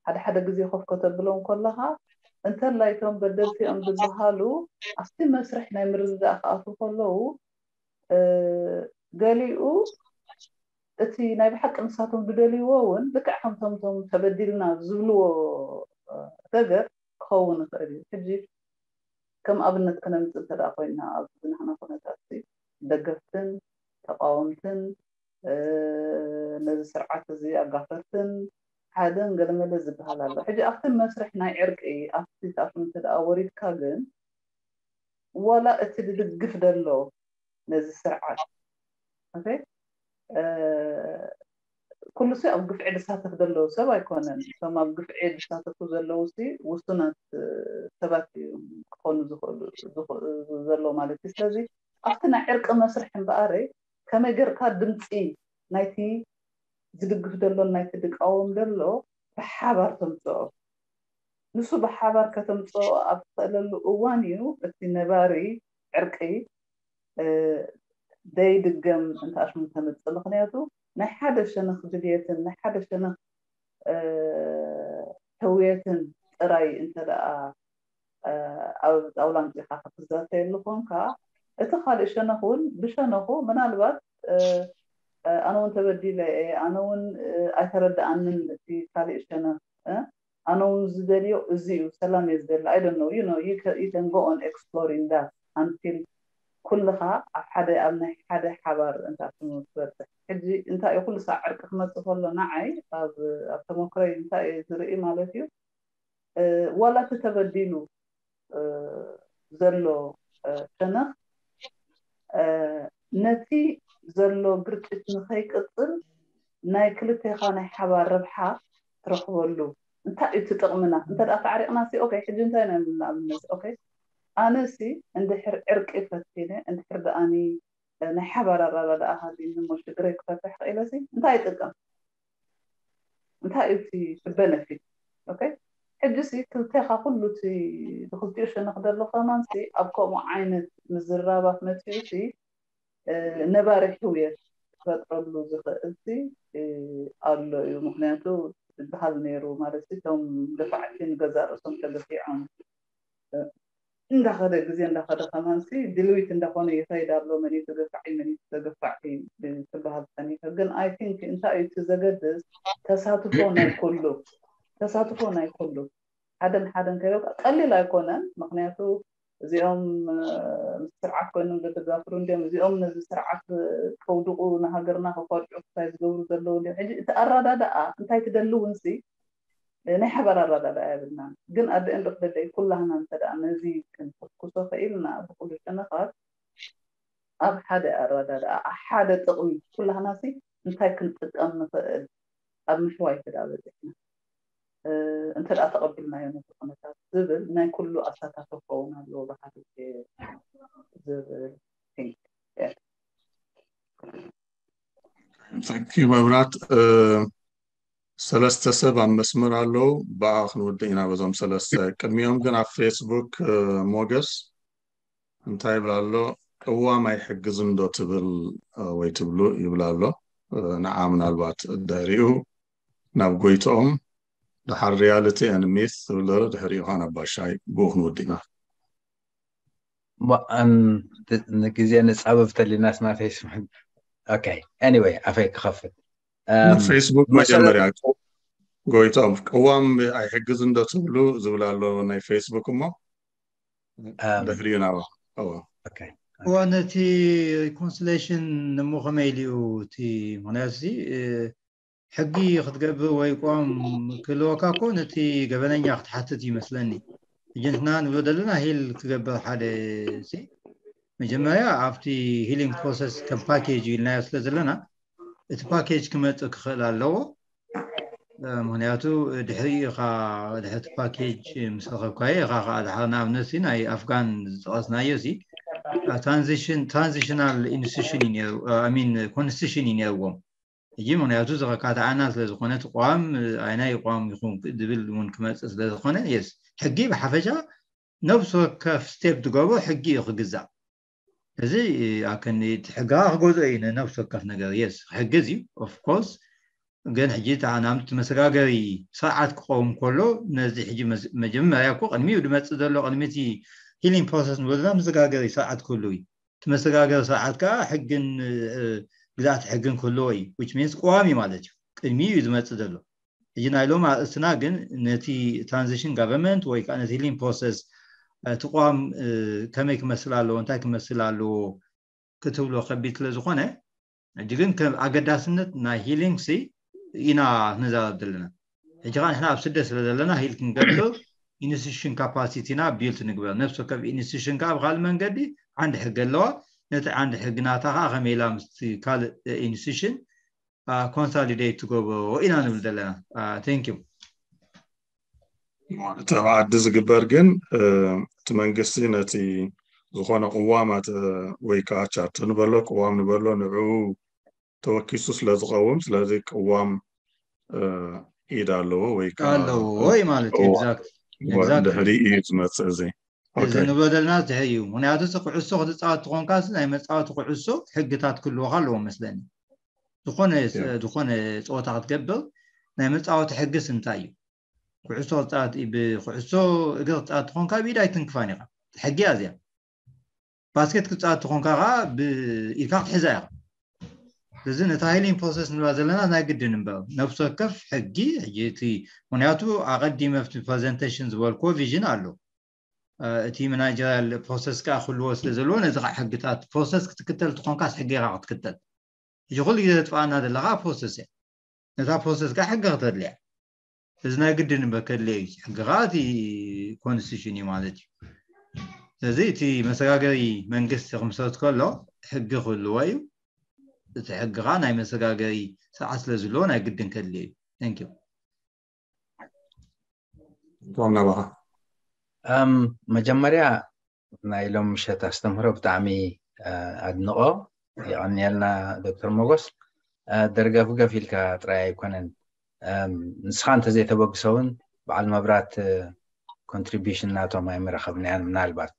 ሓደ ሓደ ግዜ ኮፍ ከተብሎም ከለኻ እንተላይ እቶም በደልቲ እዮም ዝበሃሉ ኣብቲ መስርሕ ናይ ምርድዳእ ክኣትዉ ከለዉ ገሊኡ እቲ ናይ ብሓቂ ንሳቶም ዝደልይዎ እውን ልክዕ ከምቶም ቶም ተበዲልና ዝብልዎ ነገር ክኸውን ይኽእል እዩ። ሕጂ ከም ኣብነት ክነምፅእ እንተ ደኣ ኮይና ኣብዚ ናህና ኩነታት እዚ ደገፍትን ተቃወምትን ነዚ ስርዓት እዚ ኣጋፈርትን ሓደን ገለመለ ዝበሃል ኣሎ። ሕጂ ኣብቲ መስርሕ ናይ ዕርቂ ኣብቲ ታፍን እንተ ደኣ ወሪድካ ግን ዋላ እቲ ዝድግፍ ዘሎ ነዚ ስርዓት ኩሉ ሲ ኣብ ግፍዒ ዝሳተፍ ዘለዉ ሰብ ኣይኮነን። እቶም ኣብ ግፍዒ ዝሳተፉ ዘለዉ ሲ ውሱናት ሰባት እዮም ክኾኑ ዝኽእሉ ዘለዉ ማለት እዩ። ስለዚ ኣብቲ ናይ ዕርቂ መስርሕ እምበኣረይ ከመይ ገርካ ድምፂ ናይቲ ዝድግፍ ደሎን ናይቲ ዝቃወም ዘሎ ብሓባር ተምፅኦ። ንሱ ብሓባር ከተምፅኦ ኣብ ትኽእለሉ እዋን እዩ እቲ ነባሪ ዕርቂ ደይድገም እንተኣሽሙ ተምፅእ። ምክንያቱ ናይ ሓደ ሸነኽ ድልየትን ናይ ሓደ ሸነኽ ሕውየትን ጥራይ እንተ ደኣ ኣብ ጣውላ ኣምፂኻ ክትዛተየሉ ኮንካ፣ እቲ ካልእ ሸነኽ እውን ብሸነኹ ምናልባት ኣነ እውን ተበዲለ እየ፣ ኣነ እውን ኣይተረድኣንን እቲ ካልእ ሸነኽ፣ ኣነ እውን ዝደልዮ እዚ እዩ፣ ሰላም እየ ዝደሊ። I don't know, you know, you can go on exploring that until ኩልኻ ኣብ ሓደ ኣብ ናይ ሓደ ሓባር እንተ ትበፅሕ። ሕጂ እንታይ እዩ ኩሉ ሳዕ ዕርቂ ክመፅእ ከሎ ንዓይ ኣብ ተመክሮይ እንታይ እየ ዝርኢ ማለት እዩ፣ ዋላ እቲ ተበዲሉ ዘሎ ሸነኽ ነቲ ዘሎ ግርጭት ንኸይቅፅል ናይ ክልቴኻ ናይ ሓባር ረብሓ ትረኽበሉ። እንታይ እዩ እቲ ጥቕምና? እንተ ደኣ ተዓሪቕና ሲ ኦኬ፣ ሕጂ እንታይ ኢና ንኣብነት ኦኬ፣ ኣነ ሲ እንድሕር ዕርቂ ፈቲነ እንድሕር ደኣኒ ናይ ሓባር ኣረዳድኣ ሃልዩኒ እሞ ሽግረይ ክፈትሕ ክኢለ ሲ እንታይ ይጥቀም? እንታይ እዩ እቲ በነፊት? ኦኬ፣ ሕጂ ሲ ክልቴኻ ኩሉ እቲ ብክልቲኡ ሸነኽ ዘሎ ከማን ሲ ኣብ ከምኡ ዓይነት ምዝራባት መፂኡ ሲ ነባሪ ሕውየት ክፈጥረሉ ዝኽእል ሲ ኣሎ እዩ። ምክንያቱ ዝበሃል ነይሩ ማለት ሲ እቶም ገፋዕቲ ንገዛእ ርእሶም ተገፊዖም እንዳኸደ ግዜ እንዳኸደ ከማን ሲ ድልዊት እንዳኾነ ይኸይድ ኣሎ። መን እዩ ተገፋዒ መን እዩ ተገፋዒ ትበሃል ጸኒሑ። ግን I think እንታይ እዩ እቲ ዘገድስ ተሳትፎ ናይ ኩሉ ተሳትፎ ናይ ኩሉ ሓደን ሓደን ከይበቃ ቀሊል ኣይኮነን። ምክንያቱ እዚኦም ምስ ስርዓት ኮይኖም ዘተጋፍሩ እንዲኦም እዚኦም ነዚ ስርዓት ከውድቁ ንሃገርና ከኳድዑ ክሳይ ዝገብሩ ዘለዉ እንዲኦም። ሕጂ እቲ ኣረዳድኣ እንታይ ትደሊ እውን ሲ ናይ ሓባር ኣረዳድኣ የብልናን። ግን ኣደ እንዶ ክደለይ ኩላህና እንተ ደኣ ነዚ ክንፍኩሶ ኽኢልና ብኩሉ ሸነኻት ኣብ ሓደ ኣረዳድኣ ኣብ ሓደ ጥቕሚ ኩላህና ሲ እንታይ ክንጥቀም ንኽእል ኣብ ምሕዋይ ተዳ በፂሕና እንተ ደኣ ተቐቢልናዮ ነቲ ኩነታት ዝብል ናይ ኩሉ ኣሳታፊ ክኸውን ኣለዎ ብሓደ ዝብል think yeah. Thank you መብራት። ሰለስተ ሰብ ኣብ መስመር ኣለዉ። ብኣ ክንውድእ ኢና በዞም ሰለስተ። ቅድሚኦም ግን ኣብ ፌስቡክ ሞገስ እንታይ ይብል ኣሎ? ቅዋም ኣይሕግዝን ዶ ትብል ወይ ትብሉ ይብል ኣሎ። ንዓ ምናልባት ድሕሪኡ ናብ ጎይትኦም፣ ድሓር reality and myth ትብል ዘሎ፣ ድሕሪኡ ከዓ ናብ ባሻይ። ብኡ ክንውድእ ኢና። ንግዜ ንፃበብ ተሊናስ ናብ ፌስቡክ okay anyway ኣፈይ ክኸፍት ፌስቡክ መጀመርያ ጎይቶም ቅዋም ኣይሕግዝን ዶ ትብሉ ዝብል ኣሎ ናይ ፌስቡክ እሞ ድሕሪኡ ናባ እዋ ነቲ reconciliation እሞ ከመይ ኢሉ እዩ እቲ ምክንያቱ ሕጊ ክትገብር ወይ ቆም ክህልወካ እኮ ነቲ ገበነኛ ክትሓትት ይመስለኒ። ሕጂ ንሕና ንብሎ ዘለና ሂል ክገብር ሓደ ሲ መጀመርያ ኣብቲ healing process ከም package ኢልናዮ ስለ ዘለና እቲ package ክመፅእ ክኽእል ኣለዎ። ምክንያቱ ድሕሪ ኢኻ ድሕርቲ package ምስ ረኸብካዮ ኢኻ ከዓ ድሓር ንኣብነት ሲ ናይ ኣፍጋን ዝጠቐስናዮ ሲ transition transitional institution እዩ ነይሩ I mean constitution እዩ ነይርዎም። ሕጂ ምክንያቱ ዘኸካትዓና ስለ ዝኾነ እቲ ቋም ኣይናይ ቋም ይኹን ዝብል እውን ክመፅእ ስለ ዝኾነ የስ ሕጊ ብሓፈሻ ነብሲ ወከፍ step ትገብሮ ሕጊ እዩ ክግዛእ። እዚ ኣከኒ ሕጋ ክገዝኦ እዩ ነብሲ ወከፍ ነገር የስ ሕጊ እዚ of course ግን ሕጂ ተዓናምቲ መሰጋገሪ ስርዓት ክኸውን ከሎ ነዚ ሕጂ መጀመርያ እኮ ቅድሚኡ ዝመፅእ ዘሎ ቅድሚ እቲ healing process ንበልና መሰጋገሪ ስርዓት ክህሉ እዩ። እቲ መሰጋገሪ ስርዓት ከዓ ሕግን ግዛእቲ ሕግን ክህልዎ እዩ which means ቀዋሚ ማለት እዩ። ቅድሚኡ እዩ ዝመፅእ ዘሎ። ሕጂ ናይ ሎም ኣርእስትና ግን ነቲ transition government ወይ ከዓ ነቲ healing process እቲ ቅዋም ከመይ ክመስል ኣለዎ፣ እንታይ ክመስል ኣለዎ ክትብሎ ከቢድ ስለ ዝኾነ፣ ሕጂ ግን ከም ኣገዳስነት ናይ ሂሊንግ ሲ ኢና ንዛረብ ዘለና። ሕጂ ከዓ ንሕና ኣብ ስደት ስለ ዘለና ሂል ክንገብር ኢንስቲቱሽን ካፓሲቲና ቢልት ንግበር። ነፍሲ ወከፍ ኢንስቲቱሽን ከዓ ብካልእ መንገዲ ዓንዲ ሕጊ ኣለዋ። ነቲ ዓንዲ ሕጊ ናታ ከዓ ከመይ ኢላ ምስቲ ካልእ ኢንስቲቱሽን ኮንሳሊዴት ትገብሮ ኢና ንብል ዘለና። Thank you። እቲ ኣብ ዓዲ ዝግበር ግን እቲ መንግስቲ ነቲ ዝኾነ ቅዋማት ወይ ከዓ ቻርተር ንበሎ ቅዋም ንበሎ ንዑ ተወኪሱ ስለ ዝኸውን፣ ስለዚ ቅዋም ኢድ ኣለዎ ወይ ከዓ ኣለዎ ወይ ማለት እዩ። Exactly። ድሕሪ እዩ ዝመፅእ። እዚ እዚ ንብሎ ዘለና ድሕሪ እዩ። ምክንያቱ እቲ ኩዕሶ ክትፃወት ትኾንካ ናይ መፃወቲ ኩዕሶ ሕግታት ክህልወካ ኣለዎ መስለኒ። ዝኾነ ዝኾነ ፀወታ ክትገብር ናይ መፃወቲ ሕግስ እንታይ እዩ? ኩዕሶ ክትፃወት ብኩዕሶ እግሪ ክትፃወት ትኾንካ ብኢድ ኣይትንክፋን ኢኻ። ሕጊ እያ እዚኣ። ባስኬት ክትፃወት ትኾንካ ከዓ ብኢድካ ክትሕዛ ኢኻ። ስለዚ ነታ ሂሊንግ ፕሮሰስ ንብላ ዘለና ናይ ግድን እምበር ነፍሲ ወከፍ ሕጊ ሕጂ እቲ ምክንያቱ ኣቐዲመ ኣብቲ ፕሬዘንቴሽን ዝበልክዎ ቪዥን ኣሎ። እቲ ማናጀራል ፕሮሰስ ከዓ ክህልዎ ስለ ዘለዎ ነዚ ከዓ ሕግታት ፕሮሰስ ክትክተል ትኾንካስ ሕጊ ኢኻ ክትክተል። ሕጂ ኩሉ ግዜ ዘጥፍኣና ዘለኻ ፕሮሰስ እያ። ነታ ፕሮሰስ ከዓ ሕጊ ክተድልያ እዚ ናይ ግድን እምበር ከድልየ እዩ። ሕጊ ከዓ እቲ ኮንስቲቱሽን እዩ ማለት እዩ። ስለዚ እቲ መሰጋገሪ መንግስቲ ክምሰረት ከሎ ሕጊ ክህልዎ እዩ። እቲ ሕጊ ከዓ ናይ መሰጋገሪ ስርዓት ስለ ዝህልዎ ናይ ግድን ከድልየ እዩ። Thank you። ቶም ናባኻ መጀመርያ ናይ ሎም ምሸት ኣስተምህሮ ብጣዕሚ ኣድንቆ የቐንየልና ዶክተር ሞጎስ። ደርገፍገፍ ኢልካ ጥራይ ኣይኮነን፣ ንስኻ እንተዘይተበግሶ እውን በዓል መብራት ኮንትሪቢሽን ናቶም ኣይምረኸብናያን። ምናልባት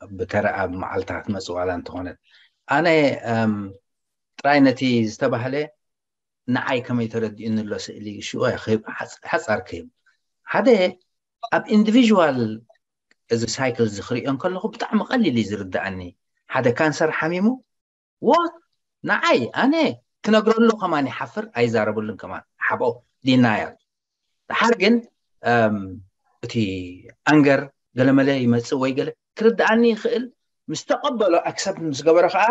ብተረኣ ብመዓልታ ክትመፅእ ዋላ እንተኾነት ኣነ ጥራይ ነቲ ዝተባህለ ንዓይ ከመይ ተረዲኡኒ ኣሎ ስእሊ ሽዑ ሓፃር ክህብ። ሓደ ኣብ ኢንዲቪዥዋል እዚ ሳይክል እዚ ክሪኦ እንከለኹ ብጣዕሚ ቀሊል እዩ ዝርድኣኒ። ሓደ ካንሰር ሓሚሙ what ንዓይ ኣነ ክነግረሉ ከማን ይሓፍር ኣይዛረበሉን ከማን ሓብኦ ዲናያል። ድሓር ግን እቲ ኣንገር ገለመለ ይመፅእ ወይ ገለ ክርድኣኒ ይኽእል። ምስ ተቐበሎ ኣክሰፕት ምስ ገበሮ ከዓ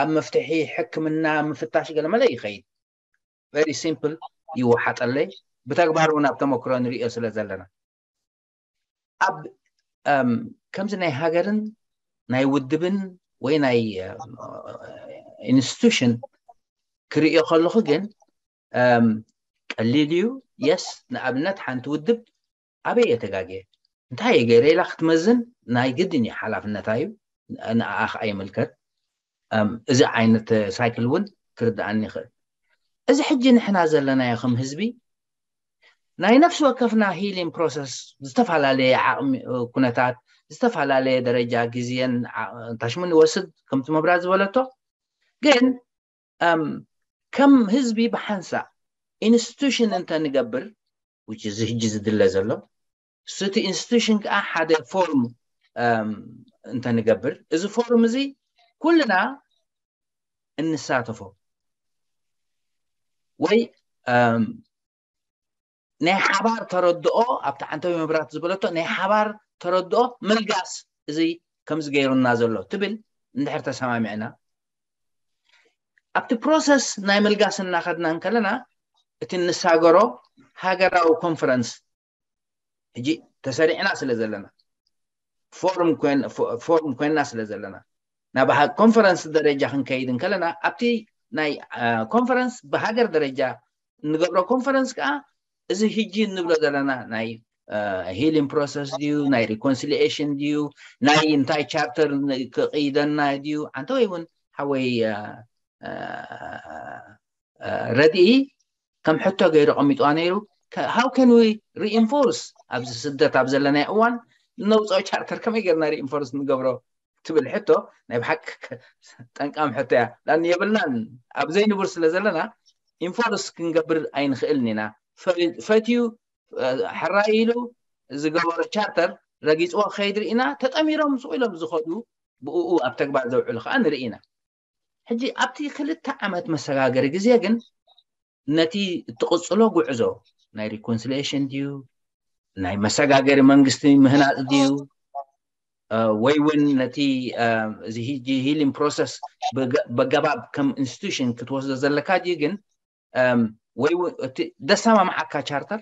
ኣብ መፍትሒ ሕክምና ምፍታሽ ገለመለ ይኸይድ። very simple ይወሓጠለይ። ብተግባር እውን ኣብ ተመክሮ ንሪኦ ስለ ዘለና ኣብ ከምዚ ናይ ሃገርን ናይ ውድብን ወይ ናይ ኢንስቲቱሽን ክርእዮ ከለኹ ግን ቀሊል እዩ። የስ ንኣብነት ሓንቲ ውድብ ኣበይ እየ ተጋግየ እንታይ እየ ገይረ ኢላ ክትመዝን ናይ ግድን እዩ ሓላፍነታ እዩ። ንኣኣ ከዓ ይምልከት። እዚ ዓይነት ሳይክል እውን ክርድኣኒ ይኽእል። እዚ ሕጂ ንሕና ዘለናዮ ከም ህዝቢ ናይ ነፍሲ ወከፍና ሂሊን ፕሮሰስ ዝተፈላለየ ዓቕሚ ኩነታት ዝተፈላለየ ደረጃ ግዜን ታሽሙን ይወስድ ከምቲ መብራት ዝበለቶ። ግን ከም ህዝቢ ብሓንሳእ ኢንስቲቱሽን እንተንገብር which is ህጂ ዝድለ ዘሎ እቲ ኢንስቲቱሽን ከዓ ሓደ ፎርም እንተንገብር እዚ ፎርም እዚ ኩልና እንሳተፎ ወይ ናይ ሓባር ተረድኦ ኣብቲ ዓንተዊ መብራት ዝበለቶ ናይ ሓባር ተረድኦ ምልጋስ እዚ ከምዚ ገይሩና ዘሎ ትብል እንድሕር ተሰማሚዕና ኣብቲ ፕሮሰስ ናይ ምልጋስ እናኸድና እንከለና እቲ እንሳገሮ ሃገራዊ ኮንፈረንስ ሕጂ ተሰሪዕና ስለ ዘለና ፎርም ኮይና ስለ ዘለና ናብ ኮንፈረንስ ደረጃ ክንከይድ እንከለና ኣብቲ ናይ ኮንፈረንስ ብሃገር ደረጃ እንገብሮ ኮንፈረንስ ከዓ እዚ ሕጂ እንብሎ ዘለና ናይ ሂሊን ፕሮሰስ ድዩ ናይ ሪኮንሲሊሽን ድዩ ናይ እንታይ ቻርተር ክቅይደና ድዩ ዓንተ ወይ እውን ሓወይ ረድኢ ከም ሕቶ ገይሩ ቀሚጥዋ ነይሩ። How can we reinforce ኣብዚ ስደት ኣብ ዘለናይ እዋን እነውፅኦ ቻርተር ከመይ ገርና ሪኢንፎርስ ንገብሮ ትብል ሕቶ ናይ ብሓቂ ጠንቃም ሕቶ እያ። ዳን የብልናን ኣብ ዘይንቡር ስለ ዘለና ኢንፎርስ ክንገብር ኣይንኽእልን ኢና። ፈትዩ ሕራይ ኢሉ ዝገበሮ ቻርተር ረጊፅዎ ክኸይድ ርኢና። ተጠሚሮም ስቕ ኢሎም ዝኸዱ ብኡ ኣብ ተግባር ዘውዕሉ ከዓ ንርኢ ኢና። ሕጂ ኣብቲ ክልተ ዓመት መሰጋገሪ ግዜ ግን ነቲ እትቕፅሎ ጉዕዞ ናይ ሪኮንሲሊሽን ድዩ ናይ መሰጋገሪ መንግስቲ ምህናፅ ድዩ ወይ እውን ነቲ እዚ healing process በገባብ ከም institution ክትወስዶ ዘለካ ድዩ ግን ወይ እቲ ደሰማምዓካ charter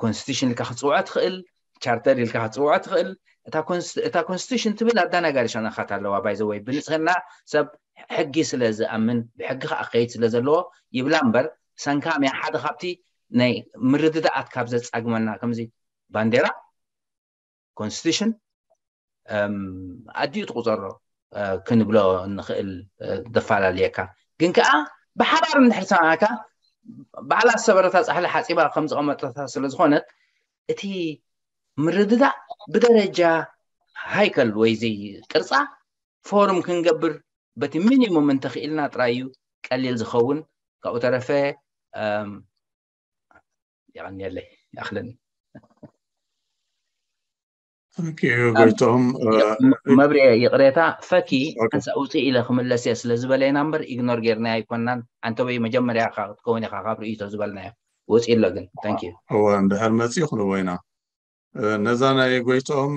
constitution ኢልካ ክትፅውዖ ትኽእል፣ charter ኢልካ ክትፅውዖ ትኽእል። እታ constitution ትብል ኣዳናጋሪ ሸነኻት ኣለዋ። By the way ብንፅህና ሰብ ሕጊ ስለ ዝኣምን ብሕጊ ከዓ ክኸይድ ስለ ዘለዎ ይብላ እምበር ሰንካምያ ሓደ ካብቲ ናይ ምርድዳኣት ካብ ዘፃግመና ከምዚ ባንዴራ constitution ኣዲኡ ትቁፀሮ ክንብሎ ንኽእል። ደፈላለየካ ግን ከዓ ብሓባር እንድሕር ሰማዕካ ባዕላ ዝሰበረታ ፃሕሊ ሓፂባ ከም ዝቐመጠታ ስለ ዝኾነት እቲ ምርድዳእ ብደረጃ ሃይከል ወይ እዚ ቅርፃ ፎርም ክንገብር በቲ ሚኒሙም እንተኽኢልና ጥራይ እዩ ቀሊል ዝኸውን። ካብኡ ተረፈ የቐንየለይ። ይኣኽለኒ። ጎይቶም መብርኤ ይቕሬታ ፈኪ ሓንሳ ውፅእ ኢለ ክምለስ እየ ስለ ዝበለየና እምበር ኢግኖር ጌርናዮ ኣይኮናን። ኣንተ ወይ መጀመርያ ክትከውን ኢኻ ካብ ርእይቶ ዝበልናዮ ወፂእ ኣሎ ግን thank you። እወ እንድሕር መፂኡ ክንቦ ኢና። ነዛ ናይ ጎይቶም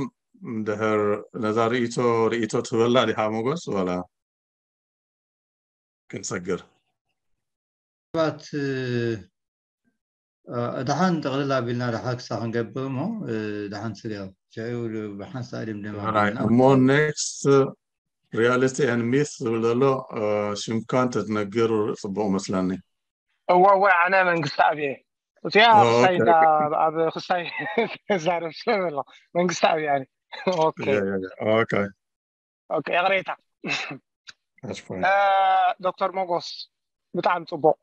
እንድሕር ነዛ ርእይቶ ርእይቶ ትህበላ ዲኻ ሞጎስ ዋላ ክንሰግር ሰባት ደሓን ጥቕልል ኣቢልና ደሓ ክሳ ክንገብር እሞ ደሓን ስሪያ ሽዑ ብሓንሳ ድምድም ኣቢልና እሞ next reality and myth ዝብል ዘሎ ሽምካ እንተትነግር ፅቡቕ መስለኒ። እወ እወ ኣነ መንግስቲ ኣብየ እዚኣ ክሳይ ኣብ ክሳይ ዛረብ ስለ ዘሎ መንግስቲ ኣብየ ኣነ okay ይቕሬታ ዶክተር ሞጎስ ብጣዕሚ ፅቡቕ።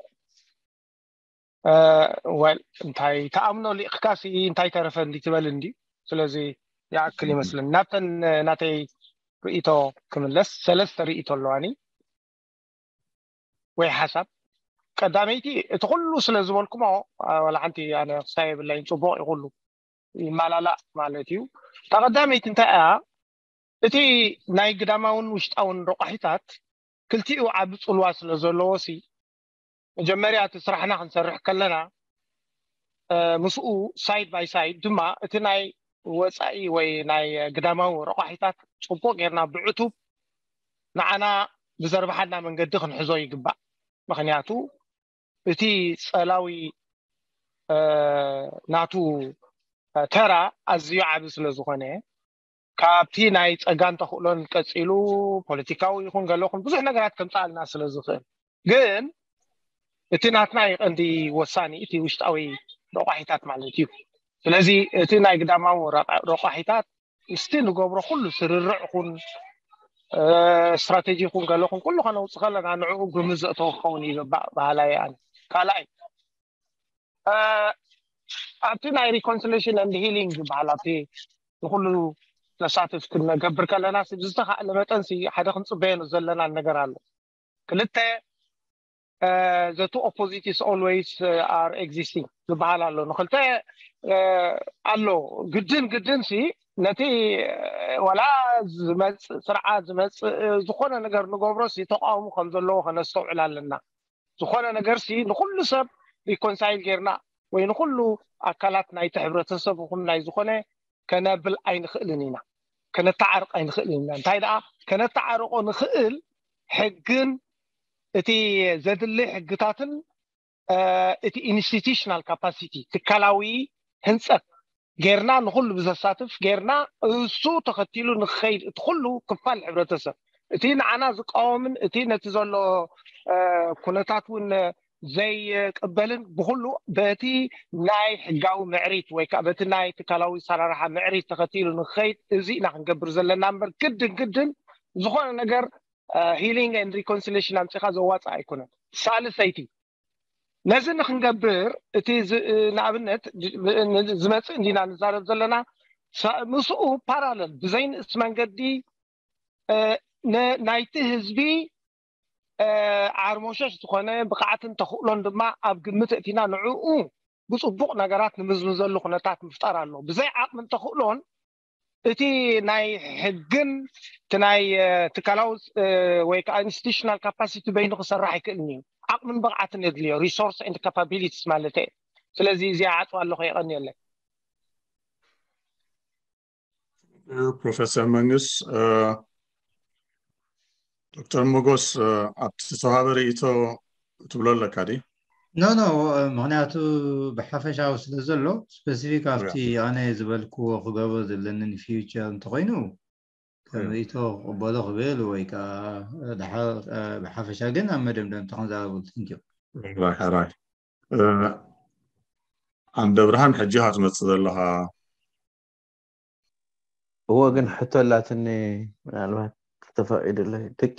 ወል እንታይ ተኣምኖ ሊእኽካሲ እንታይ ተረፈ እንዲ ትበል እንዲ ስለዚ ይኣክል ይመስለኒ። ናብተን ናተይ ርእይቶ ክምለስ ሰለስተ ርእይቶ ኣለዋኒ ወይ ሓሳብ። ቀዳመይቲ እቲ ኩሉ ስለ ዝበልኩሞ ዋላ ሓንቲ ኣነ ክሳይ የብላይን ፅቡቕ እዩ ኩሉ ይመላላእ ማለት እዩ። እታ ቀዳመይቲ እንታይ እያ እቲ ናይ ግዳማውን ውሽጣውን ረቋሒታት ክልቲኡ ዓቢ ጽልዋ ስለ ዘለዎ ሲ መጀመርያ እቲ ስራሕና ክንሰርሕ ከለና ምስኡ side by side ድማ እቲ ናይ ወጻኢ ወይ ናይ ግዳማዊ ረቋሒታት ጽቡቕ ጌርና ብዕቱብ ንዓና ብዘርብሓና መንገዲ ክንሕዞ ይግባእ። ምኽንያቱ እቲ ጸላዊ ናቱ ተራ ኣዝዩ ዓቢ ስለ ዝኾነ ካብቲ ናይ ጸጋን ተኽእሎን ቀጺሉ ፖለቲካዊ ይኹን ገለኹን ብዙሕ ነገራት ከምጽኣልና ስለ ዝኽእል ግን እቲ ናትና እዩ ቀንዲ ወሳኒ እቲ ውሽጣዊ ረቋሒታት ማለት እዩ። ስለዚ እቲ ናይ ግዳማዊ ረቋሒታት ምስቲ ንገብሮ ኩሉ ስርርዕ ኹን ስትራቴጂ ኹን ገለኹን ኩሉ ከነውፅ ከለና ንዕኡ ግምት ዘእተወ ክኸውን ይግባእ በሃላይ ኣነ። ካልኣይ ኣብቲ ናይ reconciliation and healing ዝበሃል ኣብቲ ንኩሉ ዘሳትፍ ክንገብር ከለና ዝተኻእለ መጠን ሓደ ክንፅበየ ዘለና ነገር ኣሎ። ክልተ the two opposite is always are existing ዝበሃል ኣሎ። ንክልተ ኣሎ ግድን ግድን ሲ ነቲ ወላ ዝመፅእ ስርዓት ዝመፅእ ዝኾነ ነገር ንገብሮ ሲ ተቃውሞ ከም ዘለዎ ከነስተውዕል ኣለና። ዝኾነ ነገር ሲ ንኩሉ ሰብ reconcile ጌርና ወይ ንኩሉ ኣካላት ናይቲ ሕብረተሰብ ይኹን ናይ ዝኾነ ከነብል ኣይንኽእልን ኢና፣ ከነተዓርቕ ኣይንኽእልን ኢና። እንታይ ደኣ ከነተዓርቆ ንኽእል ሕግን እቲ ዘድሊ ሕግታትን እቲ institutional capacity ትካላዊ ህንፀት ጌርና ንኹሉ ብዘሳትፍ ጌርና እሱ ተኸቲሉ ንክኸይድ እቲ ኩሉ ክፋል ሕብረተሰብ እቲ ንዓና ዝቃወምን እቲ ነቲ ዘሎ ኩነታት እውን ዘይቅበልን ብኩሉ በቲ ናይ ሕጋዊ ምዕሪት ወይ ከዓ በቲ ናይ ትካላዊ ሰራርሓ ምዕሪት ተኸቲሉ ንክኸይድ እዚ ኢና ክንገብር ዘለና እምበር ግድን ግድን ዝኾነ ነገር healing and reconciliation ኣምፂኻ ዘዋፅእ ኣይኮነን። ሳልሰይቲ ነዚ ንክንገብር እቲ ንኣብነት ዝመፅእ እንዲና ንዛረብ ዘለና ምስኡ ፓራለል ብዘይንእስ መንገዲ ናይቲ ህዝቢ ዓርሞሸሽ ዝኾነ ብቕዓትን ተኽእሎን ድማ ኣብ ግምት እቲና ንዕኡ ብፅቡቕ ነገራት ንምዝምዘሉ ኩነታት ምፍጣር ኣሎ። ብዘይ ዓቕምን ተኽእሎን እቲ ናይ ሕግን እቲ ናይ ትካላዊ ወይ ከዓ institutional capacity በይኑ ክሰርሕ ኣይክእልን እዩ። ዓቕምን ብቕዓትን የድልዮ፣ resource and capabilities ማለት እየ። ስለዚ እዚኣ ዓፅዋ ኣለኹ፣ የቐንየለይ። ፕሮፌሰር መንግስ። ዶክተር ሞጎስ፣ ኣብቲ ዝተዋሃበ ርእይቶ ትብሎ ኣለካ ዲ? ኖ ኖ፣ ምክንያቱ ብሓፈሻዊ ስለ ዘሎ፣ ስፔሲፊክ ኣብቲ ኣነ ዝበልክዎ ክገብሮ ዘለኒ ፊውቸር እንተኮይኑ ከም ርእይቶ ክቕበሎ ክብል ወይ ከዓ ብሓፈሻ ግን ኣብ መደምደምታ ክንዛረበሉ። Thank you። ዓንደ ብርሃን፣ ሕጂ ኢኻ ትመፅእ ዘለኻ። እዎ፣ ግን ሕቶ ኣላትኒ፣ ምናልባት ከተፈቒድለይ። ደቂ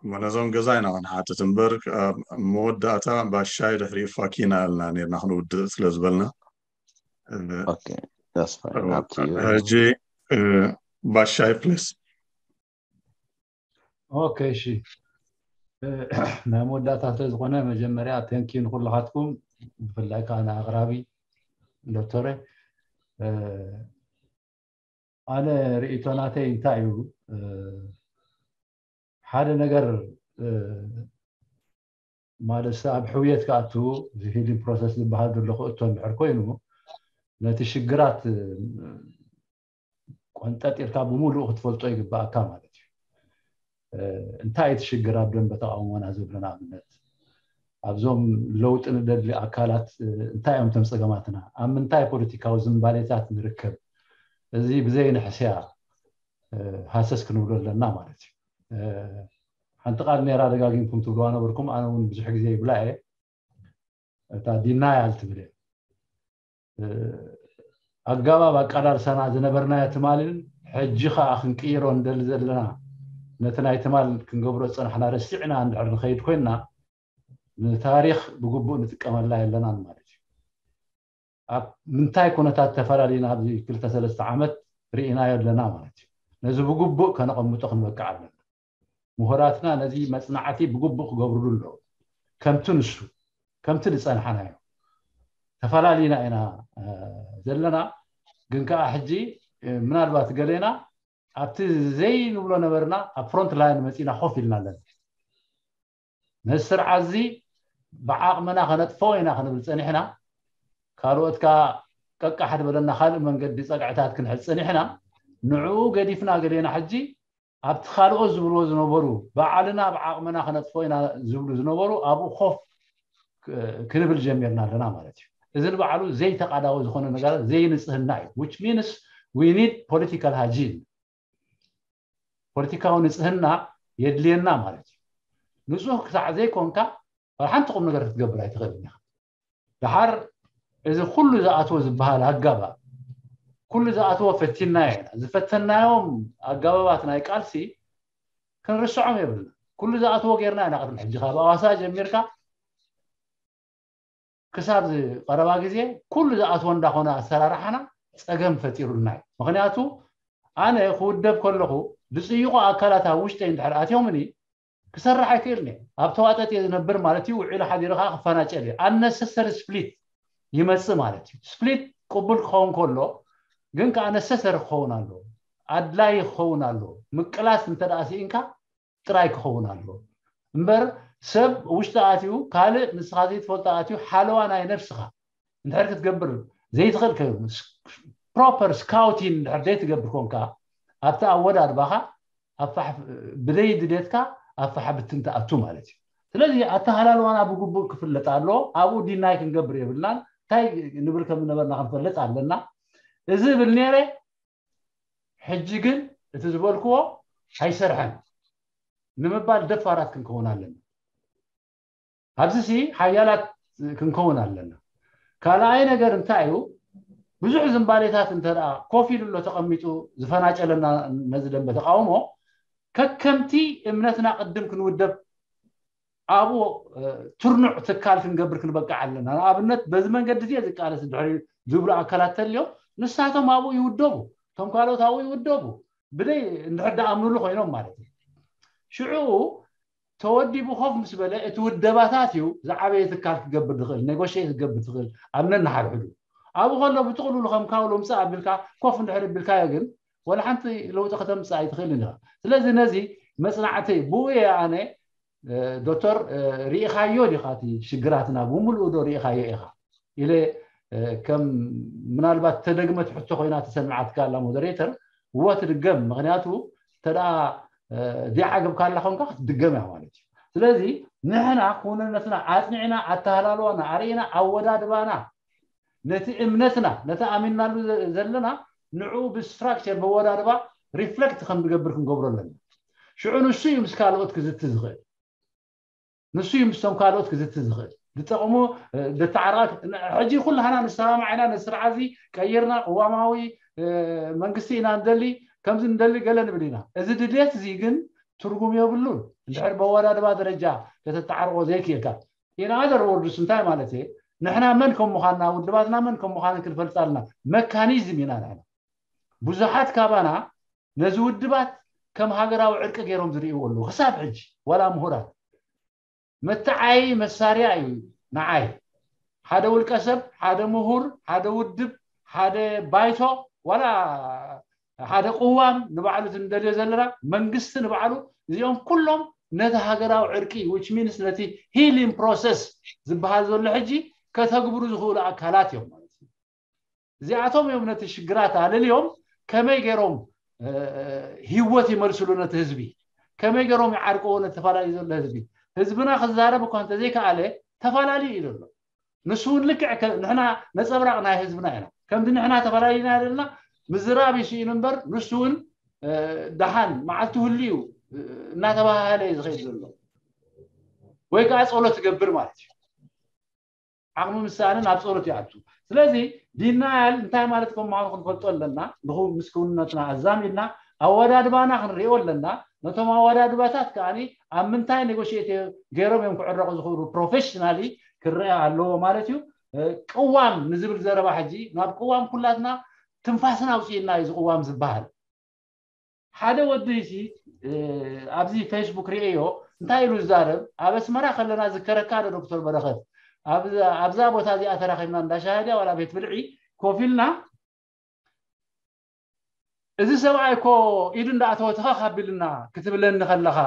እሞ ነዞም ገዛ ኢና ክንሓትት እምበር፣ ኣብ መወዳእታ ባሻይ ድሕሪኡ ፋኪና ኢልና ነርና ክንውድእ ስለ ዝበልና። Okay, that's fine። ኣብቲ ሕጂ ባሻይ ፕሊስ። Okay፣ እሺ፣ ናይ መወዳእታ ስለ ዝኾነ መጀመርያ thank you ንኩልኻትኩም፣ ብፍላይ ከዓ ንኣቕራቢ ዶክተረ። ኣነ ርእይቶ ናተይ እንታይ እዩ፣ ሓደ ነገር ማለት ኣብ ሕውየት ክኣቱ፣ እዚ ሂሊንግ ፕሮሰስ ዝበሃል ዘሎ ክእቶ እንድሕር ኮይኑ፣ ነቲ ሽግራት ቆንጠጢርካ ብምሉኡ ክትፈልጦ ይግባኣካ ማለት እዩ። እንታይ እቲ ሽግር ኣብ ደንበ ተቃውሞና ዘሎ? ንኣብነት ኣብዞም ለውጢ ንደሊ ኣካላት እንታይ እዮም እቶም ፀገማትና? ኣብ ምንታይ ፖለቲካዊ ዝንባሌታት ንርከብ? እዚ ብዘይ ንሕስያ ሃሰስ ክንብሎ ኣለና ማለት እዩ። ሓንቲ ቃል ነራ ደጋጊምኩም ትብልዋ ነበርኩም፣ ኣነ እውን ብዙሕ ግዜ ይብላ እየ። እታ ዲናያል ትብል እየ። ኣገባብ ኣቃላልሳና ዝነበርናዮ ትማልን ሕጂ ከዓ ክንቅይሮ እንደሊ ዘለና፣ ነቲ ናይ ትማል ክንገብሮ ዝፀናሕና ረሲዕና እንድሕር ንኸይድ ኮይንና፣ ንታሪኽ ብግቡእ ንጥቀመላ የለናን ማለት እዩ። ኣብ ምንታይ ኩነታት ተፈላሊና ኣብዚ ክልተ ሰለስተ ዓመት ርኢናዮ ኣለና ማለት እዩ። ነዚ ብግቡእ ከነቐምጦ ክንበቅዕ ኣለና። ምሁራትና ነዚ መፅናዕቲ ብግቡእ ክገብርሉ ኣለዉ። ከምቲ ንሱ ከምቲ ዝፀንሓናዮ ተፈላሊና ኢና ዘለና። ግን ከዓ ሕጂ ምናልባት ገሌና ኣብቲ ዘይንብሎ ነበርና ኣብ ፍሮንት ላይን መፂና ኮፍ ኢልና ኣለና። ነዚ ስርዓት እዚ ብዓቕምና ከነጥፈዎ ኢና ክንብል ፀኒሕና፣ ካልኦት ከዓ ቀቃሕ ዝበለና ካልእ መንገዲ ፀግዕታት ክንሕዝ ፀኒሕና። ንዕኡ ገዲፍና ገሌና ሕጂ ኣብቲ ካልኦት ዝብልዎ ዝነበሩ፣ ባዕልና ብዓቕምና ከነጥፎ ኢና ዝብሉ ዝነበሩ ኣብኡ ኮፍ ክንብል ጀሚርና ኣለና ማለት እዩ። እዚ ንባዕሉ ዘይተቃዳዊ ዝኾነ ነገር ዘይንፅህና እዩ። Which means we need political hygiene። ፖለቲካዊ ንፅህና የድልየና ማለት እዩ። ንፁህ ክሳዕ ዘይኮንካ ሓንቲ ቁም ነገር ክትገብር ኣይትኽእልን ኢኻ። ደሓር እዚ ኩሉ ዝኣትዎ ዝበሃል ኣገባብ፣ ኩሉ ዝኣትዎ ፈቲናዮ ኢና። ዝፈተናዮም ኣገባባት ናይ ቃልሲ ክንርስዖም የብልና። ኩሉ ዝኣትዎ ጌርና ኢና። ቅድሚ ሕጂ ካብ ኣዋሳ ጀሚርካ ክሳብ ቀረባ ግዜ ኩሉ ዝኣትዎ እንዳኾነ ኣሰራርሓና ፀገም ፈጢሩልና እዩ። ምክንያቱ ኣነ ክውደብ ከለኹ ዝፅይቑ ኣካላት ኣብ ውሽጠይ እንድሕር ኣትዮምኒ ክሰርሕ ኣይክእልን እየ። ኣብ ተዋጠጥ እየ ዝነብር ማለት እዩ። ውዒሉ ሓዲሩ ከዓ ክፈናጨል እዩ። ኣነሰሰሪ ስፕሊት ይመፅእ ማለት እዩ። ስፕሊት ቅቡል ክኸውን ከሎ ግን ከዓ ነሰሰሪ ክኸውን ኣለዎ፣ ኣድላይ ክኸውን ኣለዎ። ምቅላስ እንተ ደኣ ስኢንካ ጥራይ ክኸውን ኣለዎ እምበር ሰብ ውሽጢ ኣትዩ ካልእ ንስኻ ዘይትፈልጦ ኣትዩ ሓለዋ ናይ ነብስኻ እንድሕር ክትገብር ዘይትኽእል ከ ፕሮፐር ስካውቲን እንድሕር ዘይትገብር ኮንካ ኣብቲ ኣወዳድባኻ ብደይ ድሌትካ ኣብ ፋሕ ብትን ትኣቱ ማለት እዩ። ስለዚ ኣተሃላልዋና ብግቡእ ክፍለጥ ኣለዎ። ኣብኡ ዲናይ ክንገብር የብልናን። እንታይ ንብል ከም ዝነበርና ክንፈልጥ ኣለና። እዚ ብል ነይረ፣ ሕጂ ግን እቲ ዝበልክዎ ኣይሰርሐን ንምባል ደፋራት ክንከውን ኣለና። ኣብዚ ሲ ሓያላት ክንከውን ኣለና። ካልኣይ ነገር እንታይ እዩ? ብዙሕ ዝንባሌታት እንተ ደኣ ኮፍ ኢሉ ኣሎ ተቐሚጡ ዝፈናጨለና ነዚ ደንበ ተቃውሞ ከከምቲ እምነትና ቅድም ክንውደብ ኣብኡ ትርኑዕ ትካል ክንገብር ክንበቅዕ ኣለና። ንኣብነት በዚ መንገዲ እዚ ዝቃለስ ድሕሪ ዝብሉ ኣካላት ተልዮም ንሳቶም ኣብኡ ይውደቡ፣ እቶም ካልኦት ኣብኡ ይውደቡ ብደይ እንድሕር ደኣምኑሉ ኮይኖም ማለት እዩ። ሽዑ ተወዲቡ ኮፍ ምስ በለ እቲ ውደባታት እዩ ዝዓበየ ትካል ክገብር ዝኽእል፣ ኔጎሽት ክገብር ዝኽእል ኣብ ነንሓድሕዱ። ኣብኡ ከሎ ብጥቕሉሉ ከም ካውሎ ምፃእ ኣቢልካ ኮፍ እንድሕር ቢልካዮ ግን ወላ ሓንቲ ለውጢ ከተምፅእ ኣይትኽእልን ኢኻ። ስለዚ ነዚ መፅናዕቲ ብኡ እየ ኣነ ዶክተር ርኢኻዮ ዲኻ እቲ ሽግራትና ብምሉኡ ዶ ርኢኻዮ ኢኻ ኢለ ከም ምናልባት ተደግመት ሕቶ ኮይና ተሰምዓትካ ኣላ ሞደሬተር፣ እወ ትድገም። ምክንያቱ እንተ ደኣ ዲዓ ገብካ ኣላ ኮንካ ክትድገም እያ ማለት እዩ። ስለዚ ንሕና ክውንነትና ኣጽኒዕና፣ ኣተሃላልዋና ኣርእና፣ ኣወዳድባና፣ ነቲ እምነትና፣ ነቲ ኣሚንናሉ ዘለና ንዕኡ ብስትራክቸር መወዳድባ ሪፍለክት ከም ዝገብር ክንገብሮ ኣለና። ሽዑ ንሱ እዩ ምስ ካልኦት ክዝቲ ዝኽእል። ንሱ እዩ ምስቶም ካልኦት ክዝቲ ዝኽእል። ዝጠቕሙ ደተዓራቕ ሕጂ ኩላህና ንሰማማዕ ኢና። ነስርዓዚ ቀይርና ቅዋማዊ መንግስቲ ኢና ንደሊ፣ ከምዚ ንደሊ ገለ ንብል ኢና። እዚ ድልየት እዚ ግን ትርጉም የብሉን እንድሕር በወዳድባ ደረጃ ከተተዓርቆ ዘይክእልካ። ኢን ኣዘር ወርድስ እንታይ ማለት እየ? ንሕና መን ከም ምዃንና፣ ውድባትና መን ከም ምዃንን ክንፈልጥ ኣለና። መካኒዝም ኢና ንሕና። ብዙሓት ካባና ነዚ ውድባት ከም ሃገራዊ ዕርቂ ገይሮም ዝርእይዎ ኣለዉ። ክሳብ ሕጂ ዋላ ምሁራት መተዓይ መሳርያ እዩ ንዓይ። ሓደ ውልቀ ሰብ፣ ሓደ ምሁር፣ ሓደ ውድብ፣ ሓደ ባይቶ፣ ዋላ ሓደ ቅዋም ንባዕሉ እቲ ንደልዮ ዘለና መንግስቲ ንባዕሉ፣ እዚኦም ኩሎም ነቲ ሃገራዊ ዕርቂ which means ነቲ ሂሊንግ ፕሮሰስ ዝበሃል ዘሎ ሕጂ ከተግብሩ ዝኽእሉ ኣካላት እዮም ማለት እዩ። እዚኣቶም እዮም ነቲ ሽግራት ኣለልዮም ከመይ ገይሮም ህይወት ይመልስሉ ነቲ ህዝቢ፣ ከመይ ገይሮም ይዓርቅዎ ነቲ ተፈላለዩ ዘሎ ህዝቢ። ህዝብና ክዛረብ እኳ እንተዘይከኣለ ተፈላለዩ እዩ ዘሎ። ንሱ እውን ልክዕ ንሕና ነፀብራቕ ናይ ህዝብና ኢና። ከምዚ ንሕና ተፈላለዩና ዘለና ምዝራብ ይስኢኑ እምበር ንሱ እውን ደሓን መዓልቲ ህልዩ እናተባሃለ እዩ ዝኸይድ ዘሎ። ወይ ከዓ ፀሎት ትገብር ማለት እዩ። ዓቕሚ ምስኣንን ኣብ ፀሎት ይኣቱ። ስለዚ ዲናያል እንታይ ማለት ከም ምዃኑ ክንፈልጦ ኣለና። ምስ ክውንነትና ኣዛሚድና ኣወዳድባና ክንሪኦ ኣለና። ነቶም ኣወዳድባታት ከዓኒ ኣብ ምንታይ ኔጎሽት ገይሮም እዮም ክዕረቑ ዝኽእሉ ፕሮፌሽናሊ ክረአ ኣለዎ ማለት እዩ። ቅዋም ንዝብል ዘረባ ሕጂ ናብ ቅዋም ኩላትና ትንፋስና ኣውፅእና እዩ ዝቅዋም ዝበሃል። ሓደ ወዲ ሲ ኣብዚ ፌስቡክ ርእዮ እንታይ ኢሉ ዝዛረብ፣ ኣብ ኣስመራ ከለና ዝከረካ ዶ ዶክተር በረኸት ኣብዛ ቦታ እዚኣ ተራኺብና እንዳሻሃድያ ዋላ ቤት ብልዒ ኮፍ ኢልና እዚ ሰብኣይ እኮ ኢዱ እንዳኣተወ ተኸኽ ኣቢልና ክትብለኒ ከለኻ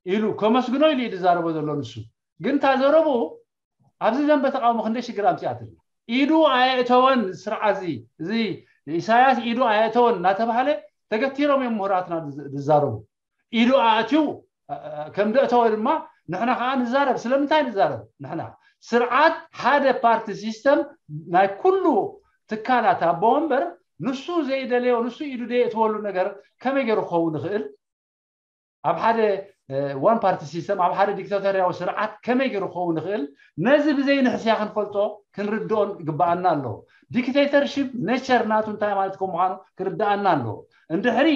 ኢሉ ከመስግኖ ኢሉ እዩ ዝዛረቦ ዘሎ። ንሱ ግን እታ ዘረቡ ኣብዚ ዘንበ ተቃውሞ ክንደይ ሽግር ኣምፂኣትልና። ኢዱ ኣየእተወን ስርዓት እዚ፣ እዚ ኢሳያስ ኢዱ ኣየእተወን እናተባሃለ ተገቲሮም እዮም ምሁራትና ዝዛረቡ። ኢዱ ኣእትዩ ከም ደእተወ ድማ ንሕና ከዓ ንዛረብ። ስለምንታይ ንዛረብ? ንሕና ስርዓት ሓደ ፓርቲ ሲስተም ናይ ኩሉ ትካላት ኣቦ ወንበር ንሱ ዘይደለዮ ንሱ ኢዱ ዘየእትወሉ ነገር ከመይ ገይሩ ክኸውን ይኽእል? ኣብ ሓደ ዋን ፓርቲ ሲስተም ኣብ ሓደ ዲክታቶርያዊ ስርዓት ከመይ ገይሩ ክኸውን ይኽእል? ነዚ ብዘይ ንሕስያ ክንፈልጦ ክንርድኦን ግበኣና ኣለዎ። ዲክቴተርሺፕ ኔቸር ናቱ እንታይ ማለት ከም ምዃኑ ክርድኣና ኣለዎ። እንድሕሪ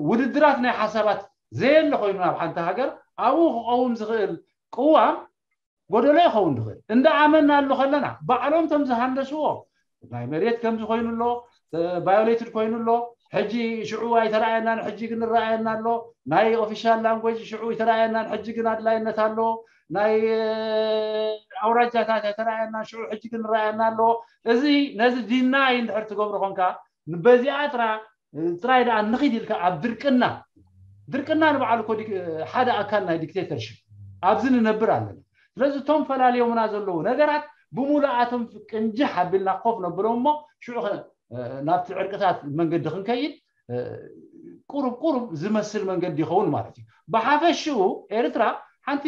ውድድራት ናይ ሓሳባት ዘየለ ኮይኑ ናብ ሓንቲ ሃገር ኣብኡ ክቐውም ዝኽእል ቅዋም ጎደሎ ይኸውን ዝኽእል እንዳ ኣመናሉ ከለና ባዕሎም ከም ዝሃንደስዎ ናይ መሬት ከም ዝኾይኑ ኣሎ፣ ቫዮሌትድ ኮይኑ ኣሎ። ሕጂ ሽዑ ኣይተረኣየናን ሕጂ ግን ይረኣየና ኣሎ። ናይ ኦፊሻል ላንጎጅ ሽዑ ኣይተረኣየናን ሕጂ ግን ኣድላይነት ኣሎ። ናይ ኣውራጃታት ኣይተረኣየናን ሽዑ ሕጂ ግን ይረኣየና ኣሎ። እዚ ነዚ ዲናይ እንድሕር ትገብሮ ኮንካ በዚኣ ጥራ ጥራይ ደኣ ንኺድ ኢልካ ኣብ ድርቅና ድርቅና ንባዕሉ እኮ ሓደ ኣካል ናይ ዲክቴተርሽፕ ኣብዚ ንነብር ኣለና። ስለዚ እቶም ፈላልዮምና ዘለዉ ነገራት ብምሉኣቶም ቅንጅሕ ኣቢልና ኮፍ ነብሎም እሞ ሽዑ ናብቲ ዕርቅታት መንገዲ ክንከይድ ቁሩብ ቁሩብ ዝመስል መንገዲ ይኸውን ማለት እዩ። ብሓፈሽኡ ኤርትራ ሓንቲ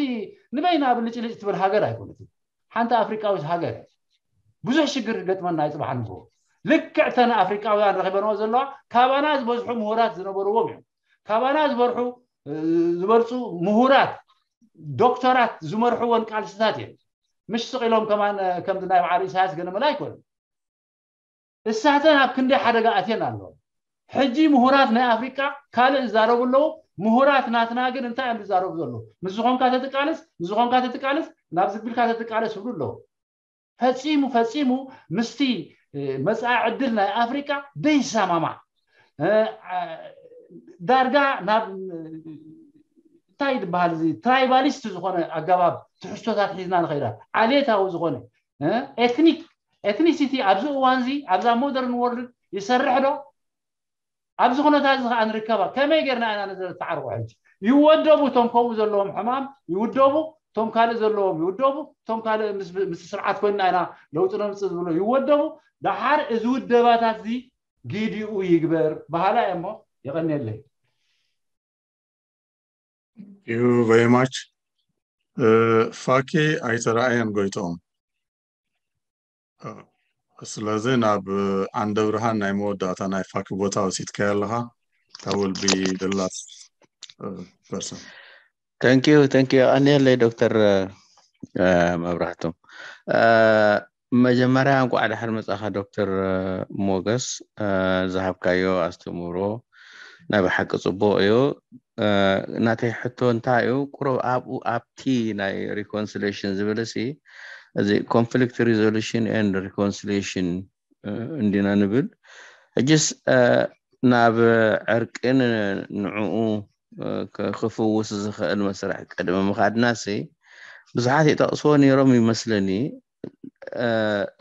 ንበይና ብልጭልጭ ትብል ሃገር ኣይኮነትን። ሓንቲ ኣፍሪቃዊት ሃገር እያ። ብዙሕ ሽግር ክገጥመና እዩ ፅባሕ ንግሆ። ልክዕ እተን ኣፍሪቃውያን ረኺበንኦ ዘለዋ ካባና ዝበዝሑ ምሁራት ዝነበርዎም እዮም። ካባና ዝበርሑ ዝበልፁ ምሁራት ዶክተራት ዝመርሕወን ቃልስታት እየን። ምሽ ስቕ ኢሎም ከማን ከምዚ ናይ በዓል ኢሳያስ ገለመለ ኣይኮነን። እሳተን ኣብ ክንደይ ሓደጋ ኣትየን ኣለዋ። ሕጂ ምሁራት ናይ ኣፍሪቃ ካልእ ዝዛረቡ ኣለዉ። ምሁራት ናትና ግን እንታይ እዮም ዝዛረቡ ዘለዉ? ምስ ዝኾንካ ተትቃለስ፣ ምስ ዝኾንካ ተትቃለስ፣ ናብ ዝግብልካ ተትቃለስ ይብሉ ኣለዉ። ፈጺሙ ፈጺሙ ምስቲ መጻኢ ዕድል ናይ ኣፍሪቃ ደይሰማማዕ ዳርጋ ናብ እንታይ ዝበሃል እዚ ትራይባሊስት ዝኾነ ኣገባብ ትሕዝቶታት ሒዝና ንኸይዳ ዓሌታዊ ዝኾነ ኤትኒክ ኤትኒሲቲ ኣብዚ እዋን እዚ ኣብዛ ሞደርን ወርልድ ይሰርሕ ዶ? ኣብዚ ኩነታት እዚ ከዓ ንርከባ ከመይ ጌርና ኢና ነዚ ተዓርቆ ሕጂ ይወደቡ እቶም ከምኡ ዘለዎም ሕማም ይውደቡ። እቶም ካልእ ዘለዎም ይውደቡ፣ እቶም ካልእ ምስ ስርዓት ኮይና ኢና ለውጢ ነምፅእ ዝብሎ ይወደቡ። ደሓር እዚ ውደባታት እዚ ግዲኡ ይግበር በሃላ እየ እሞ የቐንየለይ። Thank you very much. ፋኪ ኣይተረኣየን ጎይትኦም። ስለዚ ናብ ዓንደ ብርሃን ናይ መወዳእታ ናይ ፋኪ ቦታ ወሲድካዮ ኣለኻ። That will be the last person. Thank you, thank you. የቐንየለይ ዶክተር መብራህቱ። መጀመርያ እንኳዕ ደሓን መጻኻ ዶክተር ሞገስ። ዝሃብካዮ ኣስተምህሮ ናይ ብሓቂ ጽቡቕ እዩ። ናተይ ሕቶ እንታይ እዩ፣ ቁሩብ ኣብኡ ኣብቲ ናይ reconciliation ዝብል ሲ፣ እዚ conflict resolution and reconciliation እንዲና ንብል። ሕጅስ ናብ ዕርቅን ንዕኡ ክፍውስ ዝኽእል መስርሕ ቅድሚ ምኻድና ሲ፣ ብዙሓት ይጠቕስዎ ነይሮም ይመስለኒ።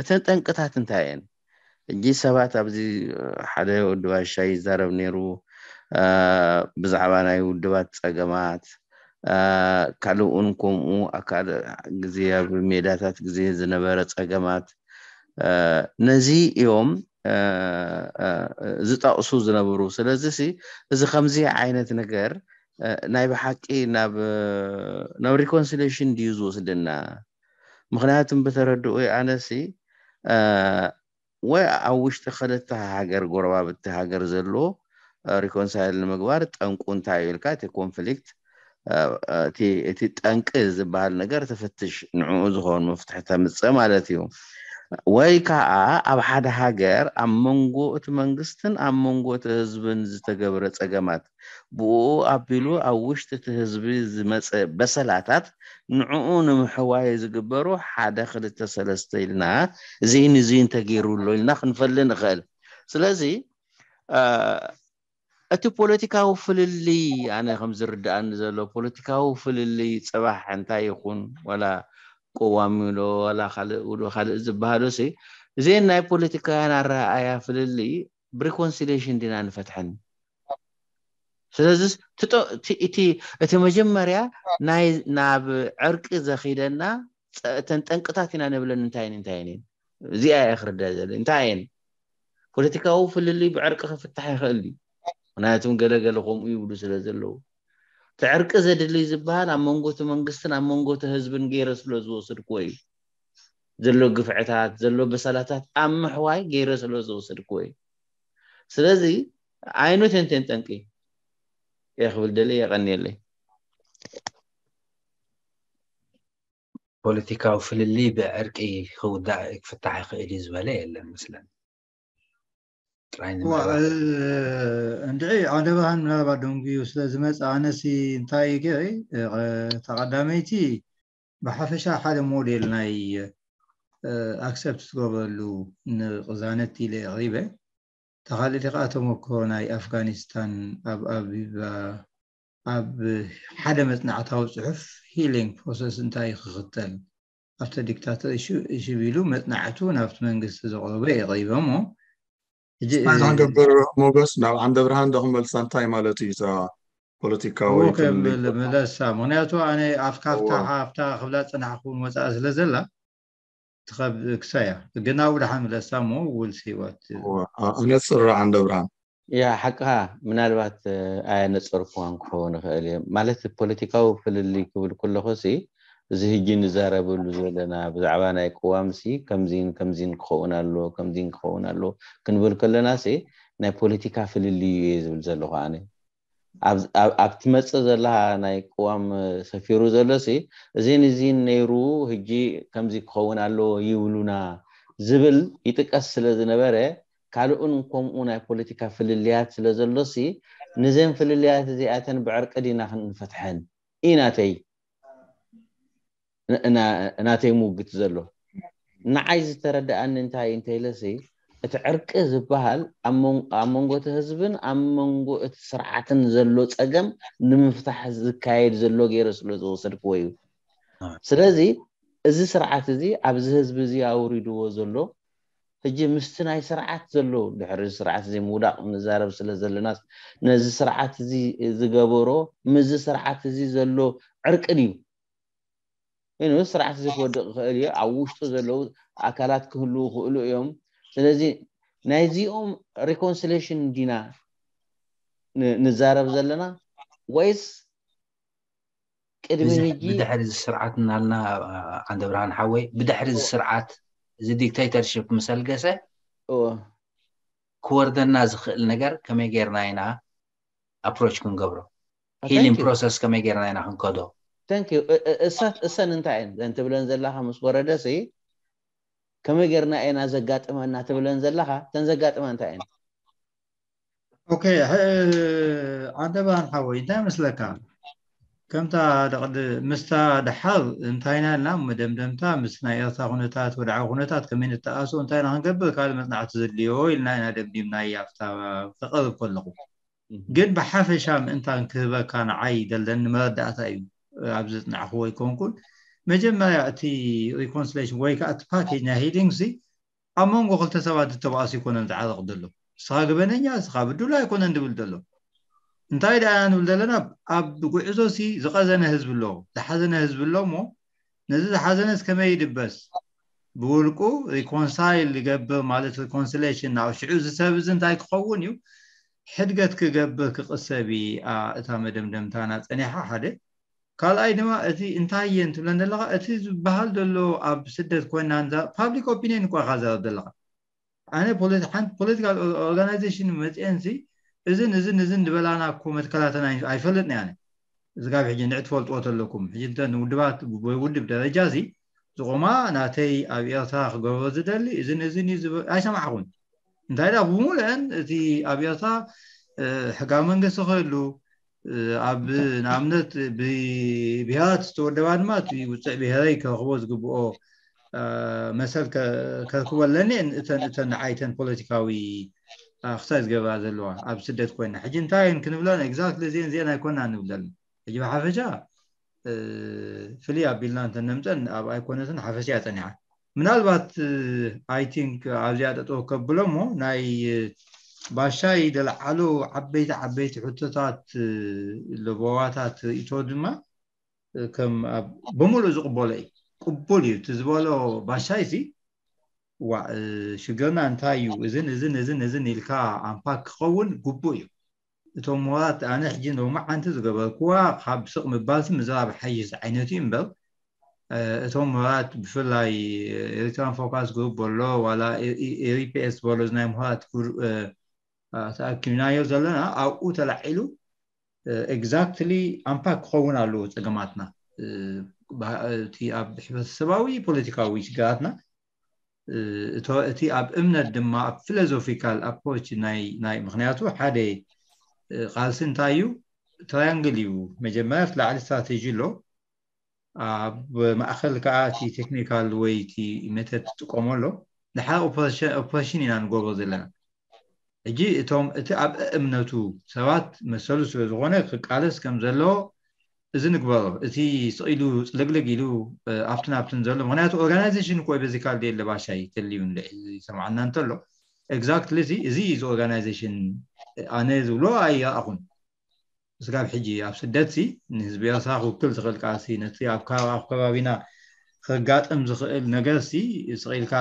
እተን ጠንቅታት እንታይ እየን? ሕጂ ሰባት ኣብዚ ሓደ ወዲ ባሻ ይዛረብ ነይሩ፣ ብዛዕባ ናይ ውድባት ጸገማት፣ ካልእ እውን ከምኡ ኣካል ግዜ ኣብ ሜዳታት ግዜ ዝነበረ ጸገማት፣ ነዚ እዮም ዝጠቕሱ ዝነበሩ። ስለዚ እዚ ከምዚ ዓይነት ነገር ናይ ብሓቂ ናብ ናብ reconciliation ድዩ ዝወስደና? ምክንያቱም ብተረድኡ ኣነሲ ወይ ኣብ ውሽጢ ክልተ ሃገር፣ ጎረባብቲ ሃገር ዘሎ reconcile ንምግባር ጠንቁ እንታይ እዩ ኢልካ እቲ conflict፣ እቲ ጠንቂ ዝበሃል ነገር ትፍትሽ፣ ንዕኡ ዝኸውን መፍትሒ ተምፅእ ማለት እዩ። ወይ ከዓ ኣብ ሓደ ሃገር ኣብ መንጎ እቲ መንግስትን ኣብ መንጎ እቲ ህዝብን ዝተገብረ ፀገማት ብኡ ኣቢሉ ኣብ ውሽጢ እቲ ህዝቢ ዝመፀ በሰላታት ንዕኡ ንምሕዋይ ዝግበሩ ሓደ ክልተ ሰለስተ ኢልና እዚን እዚን ተገይሩ ኣሎ ኢልና ክንፈሊ ንኽእል። ስለዚ እቲ ፖለቲካዊ ፍልልይ ኣነ ከም ዝርድኣኒ ዘሎ ፖለቲካዊ ፍልልይ ፅባሕ እንታይ ይኹን ዋላ ቅዋም ኢሎ ዋላ ካልእ ውዶ ካልእ ዝበሃሉ ሲ እዚን ናይ ፖለቲካውያን ኣረኣእያ ፍልልይ ብሪኮንሲሌሽን ዲና ንፈትሐን። ስለዚ እቲ መጀመርያ ናይ ናብ ዕርቂ ዘኺደና እተን ጠንቅታት ኢና ንብለን እንታይን እንታይን እየን። እዚኣ እየ ክርዳ ዘለ እንታይ እየን። ፖለቲካዊ ፍልልይ ብዕርቂ ክፍታሕ ይኽእል እዩ። ምክንያቱም ገለገለ ከምኡ ይብሉ ስለ ዘለዉ እቲ ዕርቂ ዘድልይ ዝበሃል ኣብ መንጎ እቲ መንግስትን ኣብ መንጎ እቲ ህዝብን ገይረ ስለ ዝወሰድክዎ እዩ። ዘሎ ግፍዕታት ዘሎ በሰላታት ኣብ ምሕዋይ ገይረ ስለ ዝወሰድክዎ እዩ። ስለዚ ኣይኑ ተንተን ጠንቂ እየ ክብል ደለ የቐንየለይ። ፖለቲካዊ ፍልልይ ብዕርቂ ክውዳእ ክፍታሕ ይኽእል እዩ ዝበለ የለን መስለን። እንድዒ ዓደባህን ምናልባት ደንጉዩ ስለ ዝመፀ ኣነሲ እንታይ ገ ተቐዳመይቲ ብሓፈሻ ሓደ ሞዴል ናይ ኣክሰፕት ዝገብረሉ ንቅዛነት ኢለ ኣቕሪበ። ተኻልእቲ ከዓ ተመክሮ ናይ ኣፍጋኒስታን ኣብ ኣብ ኣብ ሓደ መፅናዕታዊ ፅሑፍ ሂሊንግ ፕሮሰስ እንታይ ክኽተል ኣብቲ ዲክታተር እሽብ ኢሉ መፅናዕቱ ናብቲ መንግስቲ ዘቕረበ የቕሪበ እሞ እንታይ ክንገብር ሞገስ ናብ ዓንደ ብርሃን ዶ ክመልሳ እንታይ ማለት እዩ እዛ ፖለቲካዊ ምለሳ ምክንያቱ ኣነ ኣብካፍታ ካብታ ክብላ ፅናሕኩ መፅኣ ስለ ዘላ ትኸብ ክሳያ ግን ኣብኡ ደሓን ምለሳ እሞ ውልሲ ህይወት ኣነፅራ ዓንደ ብርሃን ያ ሓቅኻ ምናልባት ኣየነፀርኩዋን ክኸውን ይኽእል እየ ማለት ፖለቲካዊ ፍልልይ ክብል ከለኹ ሲ እዚ ህጂ ንዛረበሉ ዘለና ብዛዕባ ናይ ቅዋም ሲ ከምዚን ከምዚን ክኸውን ኣሎ ከምዚን ክኸውን ኣሎ ክንብል ከለና ሲ ናይ ፖለቲካ ፍልልዩ እየ ዝብል ዘለኹ ኣነ ኣብ ትመፅእ ዘለካ ናይ ቅዋም ሰፊሩ ዘሎ ሲ እዚን እዚን ነይሩ ህጂ ከምዚ ክኸውን ኣለዎ ይብሉና ዝብል ይጥቀስ ስለ ዝነበረ ካልኡን ከምኡ ናይ ፖለቲካ ፍልልያት ስለ ዘሎ ሲ ንዘን ፍልልያት እዚኣተን ብዕርቂ ዲና ክንፈትሐን ኢናተይ ናተይ ምውግት ዘሎ ንዓይ ዝተረዳኣኒ እንታይ እንተይለሲ እቲ ዕርቂ ዝበሃል ኣብ መንጎ እቲ ህዝብን ኣብ መንጎ እቲ ስርዓትን ዘሎ ፀገም ንምፍታሕ ዝካየድ ዘሎ ገይረ ስለ ዝወሰድክዎ እዩ። ስለዚ እዚ ስርዓት እዚ ኣብዚ ህዝቢ እዚ ኣውሪድዎ ዘሎ ሕጂ ምስቲ ናይ ስርዓት ዘሎ ድሕሪ ስርዓት እዚ ምውዳቕ ንዛረብ ስለ ዘለናስ ነዚ ስርዓት እዚ ዝገበሮ ምስዚ ስርዓት እዚ ዘሎ ዕርቂ ድዩ? ኮይኑ ስርዓት እዚ ክወድቕ ይኽእል እዩ። ኣብ ውሽጡ ዘለዉ ኣካላት ክህልዉ ይኽእሉ እዮም። ስለዚ ናይዚኦም ሪኮንሲሌሽን ዲና ን- ንዛረብ ዘለና ወይስ ቅድሚ ሕጂ ብድሕሪ እዚ ስርዓት እናልና፣ ዓንደ ብርሃን ሓወይ፣ ብድሕሪ እዚ ስርዓት፣ እዚ ዲክቴተርሽፕ ምስ ኣልገሰ ክወርደና ዝኽእል ነገር ከመይ ጌርና ኢና ኣፕሮች ክንገብሮ፣ ሂሊንግ ፕሮሰስ ከመይ ጌርና ኢና ክንከዶ? እሰን እንታይ እየን ዘን ትብለን ዘለኻ? ምስ ወረደሲ ከመይ ጌርና ኢና ዘጋጥመና ትብለን ዘለኻ? ተን ዘጋጥማ እንታይ እየን? ኦኬ፣ ዓንደ ብርሃን ሓወይ፣ እንታይ መስለካ? ከምታ ደቕድ ምስታ ደሓር እንታይ ኢና ኢልና መደምደምታ ምስ ናይ ኤርትራ ኩነታት፣ ወድዓዊ ኩነታት ከመይ ንተኣሶ እንታይ ኢና ክንገብር ካልእ መጽናዕቲ ዘድልዮ ኢልና ኢና ደምዲምና ኣብታ ክቐርብ ከለኹ። ግን ብሓፈሻ ምእንታን ክህበካ ንዓይ ዘለኒ መረዳእታ እዩ። ኣብ ዝጽናዕክዎ ኣይኮንኩን። መጀመርያ እቲ ሪኮንሲሌሽን ወይ ከዓ እቲ ፓኬጅ ናይ ሂሊንግ ሲ ኣብ መንጎ ክልተ ሰባት ዝተባእሱ ኣይኮነን ዝዓረቕ ዘሎ። ንስኻ ገበነኛ፣ ንስኻ ብዱል ኣይኮነን ዝብል ዘሎ። እንታይ ደኣ ንብል ዘለና? ኣብ ጉዕዞ ሲ ዝቐዘነ ህዝቢ ኣሎ፣ ዝሓዘነ ህዝቢ ኣሎ እሞ ነዚ ዝሓዘነስ ከመይ ይድበስ? ብውልቁ ሪኮንሳይል ይገብር ማለት ሪኮንሲሌሽን ናብ ሽዑ እዚ ሰብ እዚ እንታይ ክኸውን እዩ? ሕድገት ክገብር ክቕሰብ እያ እታ መደምደምታና ጸኒሓ ሓደ። ካልኣይ ድማ እቲ እንታይ እየን ትብለን ዘለኻ? እቲ ዝበሃል ዘሎ ኣብ ስደት ኮይና ፓብሊክ ኦፒኒየን እኳ ኢኻ ዘረብ ዘለኻ። ኣነ ሓንቲ ፖለቲካል ኦርጋናይዜሽን መፅአንሲ እዝን እዝን እዝን ዝበላና እኮ መትከላተን ኣይፈልጥን ኣነ። እዚ ካብ ሕጂ ንዕ ትፈልጥዎ ተለኩም ሕጂ እንተ ንውድባት ወይ ውድብ ደረጃ እዚ ዝቆማ ናተይ ኣብ ኤርትራ ክገብሮ ዝደሊ እዝን እዝን እዩ ኣይሰማዕኹን። እንታይ ዳ ብሙሉአን እቲ ኣብ ኤርትራ ሕጋዊ መንግስቲ ክህሉ ኣብ ንኣብነት ብብሄራት ዝተወደባ ድማ እቲ ውፅዕ ብሄረይ ክረኽቦ ዝግብኦ መሰል ከርክቦ ኣለኒ። እተን እተን ንዓይተን ፖለቲካዊ ክሳይ ዝገብራ ዘለዋ ኣብ ስደት ኮይና ሕጂ እንታይ እየን ክንብለን? ኤግዛክትሊ እዚአን እዚአን ኣይኮና ንብለን። ሕጂ ብሓፈሻ ፍልይ ኣቢልና እንተነምፀን ኣብ ኣይኮነትን ሓፈሻ እያ ፀኒሓ። ምናልባት ኣይ ቲንክ ኣብዚኣ ጠጠው ከብሎ እሞ ናይ ባሻይ ደለዓሉ ዓበይቲ ዓበይቲ ሕቶታት ለበዋታት ርእቶ ድማ ከም ብምሉእ ዝቕበሎ እዩ። ቅቡል እዩ እቲ ዝበሎ ባሻይ ሲ ዋ ሽግርና እንታይ እዩ እዝን እዝን እዝን እዝን ኢልካ ኣምፓክ ክኸውን ግቡእ እዩ። እቶም ምሁራት ኣነ ሕጂ ሎማዓንቲ ዝገበርክዋ ካብ ስቕ ምባልሲ ምዝራብ ሓይሽ ዓይነት እዩ እምበር እቶም ምሁራት ብፍላይ ኤሪትራን ፎካስ ግሩፕ ኣሎ ዋላ ኤሪፒኤስ በሎ ናይ ምሁራት ተኣኪብናዮ ዘለና ኣብኡ ተላዒሉ ኤግዛክትሊ ኣምፓክ ክኸውን ኣለዎ ፀገማትና እቲ ኣብ ሕብረተሰባዊ ፖለቲካዊ ሽግራትና እቲ ኣብ እምነት ድማ ኣብ ፊሎዞፊካል ኣፕሮች ናይ ምክንያቱ ሓደ ቃልሲ እንታይ እዩ? ትራያንግል እዩ። መጀመርያ እቲ ላዕሊ ስትራቴጂ ኣሎ ኣብ ማእኸል ከዓ እቲ ቴክኒካል ወይ እቲ ሜተድ ትጥቀሞ ኣሎ። ድሓር ኦፕሬሽን ኢና ንገብሮ ዘለና። ሕጂ እቶም እቲ ኣብ እምነቱ ሰባት መሰሉ ስለ ዝኾነ ክቃለስ ከም ዘለዎ እዚ ንግበሮ። እቲ ስቕ ኢሉ ፅልግልግ ኢሉ ኣብትን ኣብትን ዘሎ ምክንያቱ ኦርጋናይዜሽን እኮ በዚ ካልደ የለ ባሻይ ተልዩ ዝሰማዓና እንተሎ ኤግዛክትሊ እዚ እዚ እዚ ኦርጋናይዜሽን ኣነ ዝብሎ ኣይረኣኹን። ስጋብ ሕጂ ኣብ ስደት ሲ ንህዝቢ ኤርትራ ክውክል ዝኽእል ቃልሲ ነቲ ኣብ ከባቢ ኣብ ከባቢና ክጋጥም ዝኽእል ነገር ሲ ስቕ ኢልካ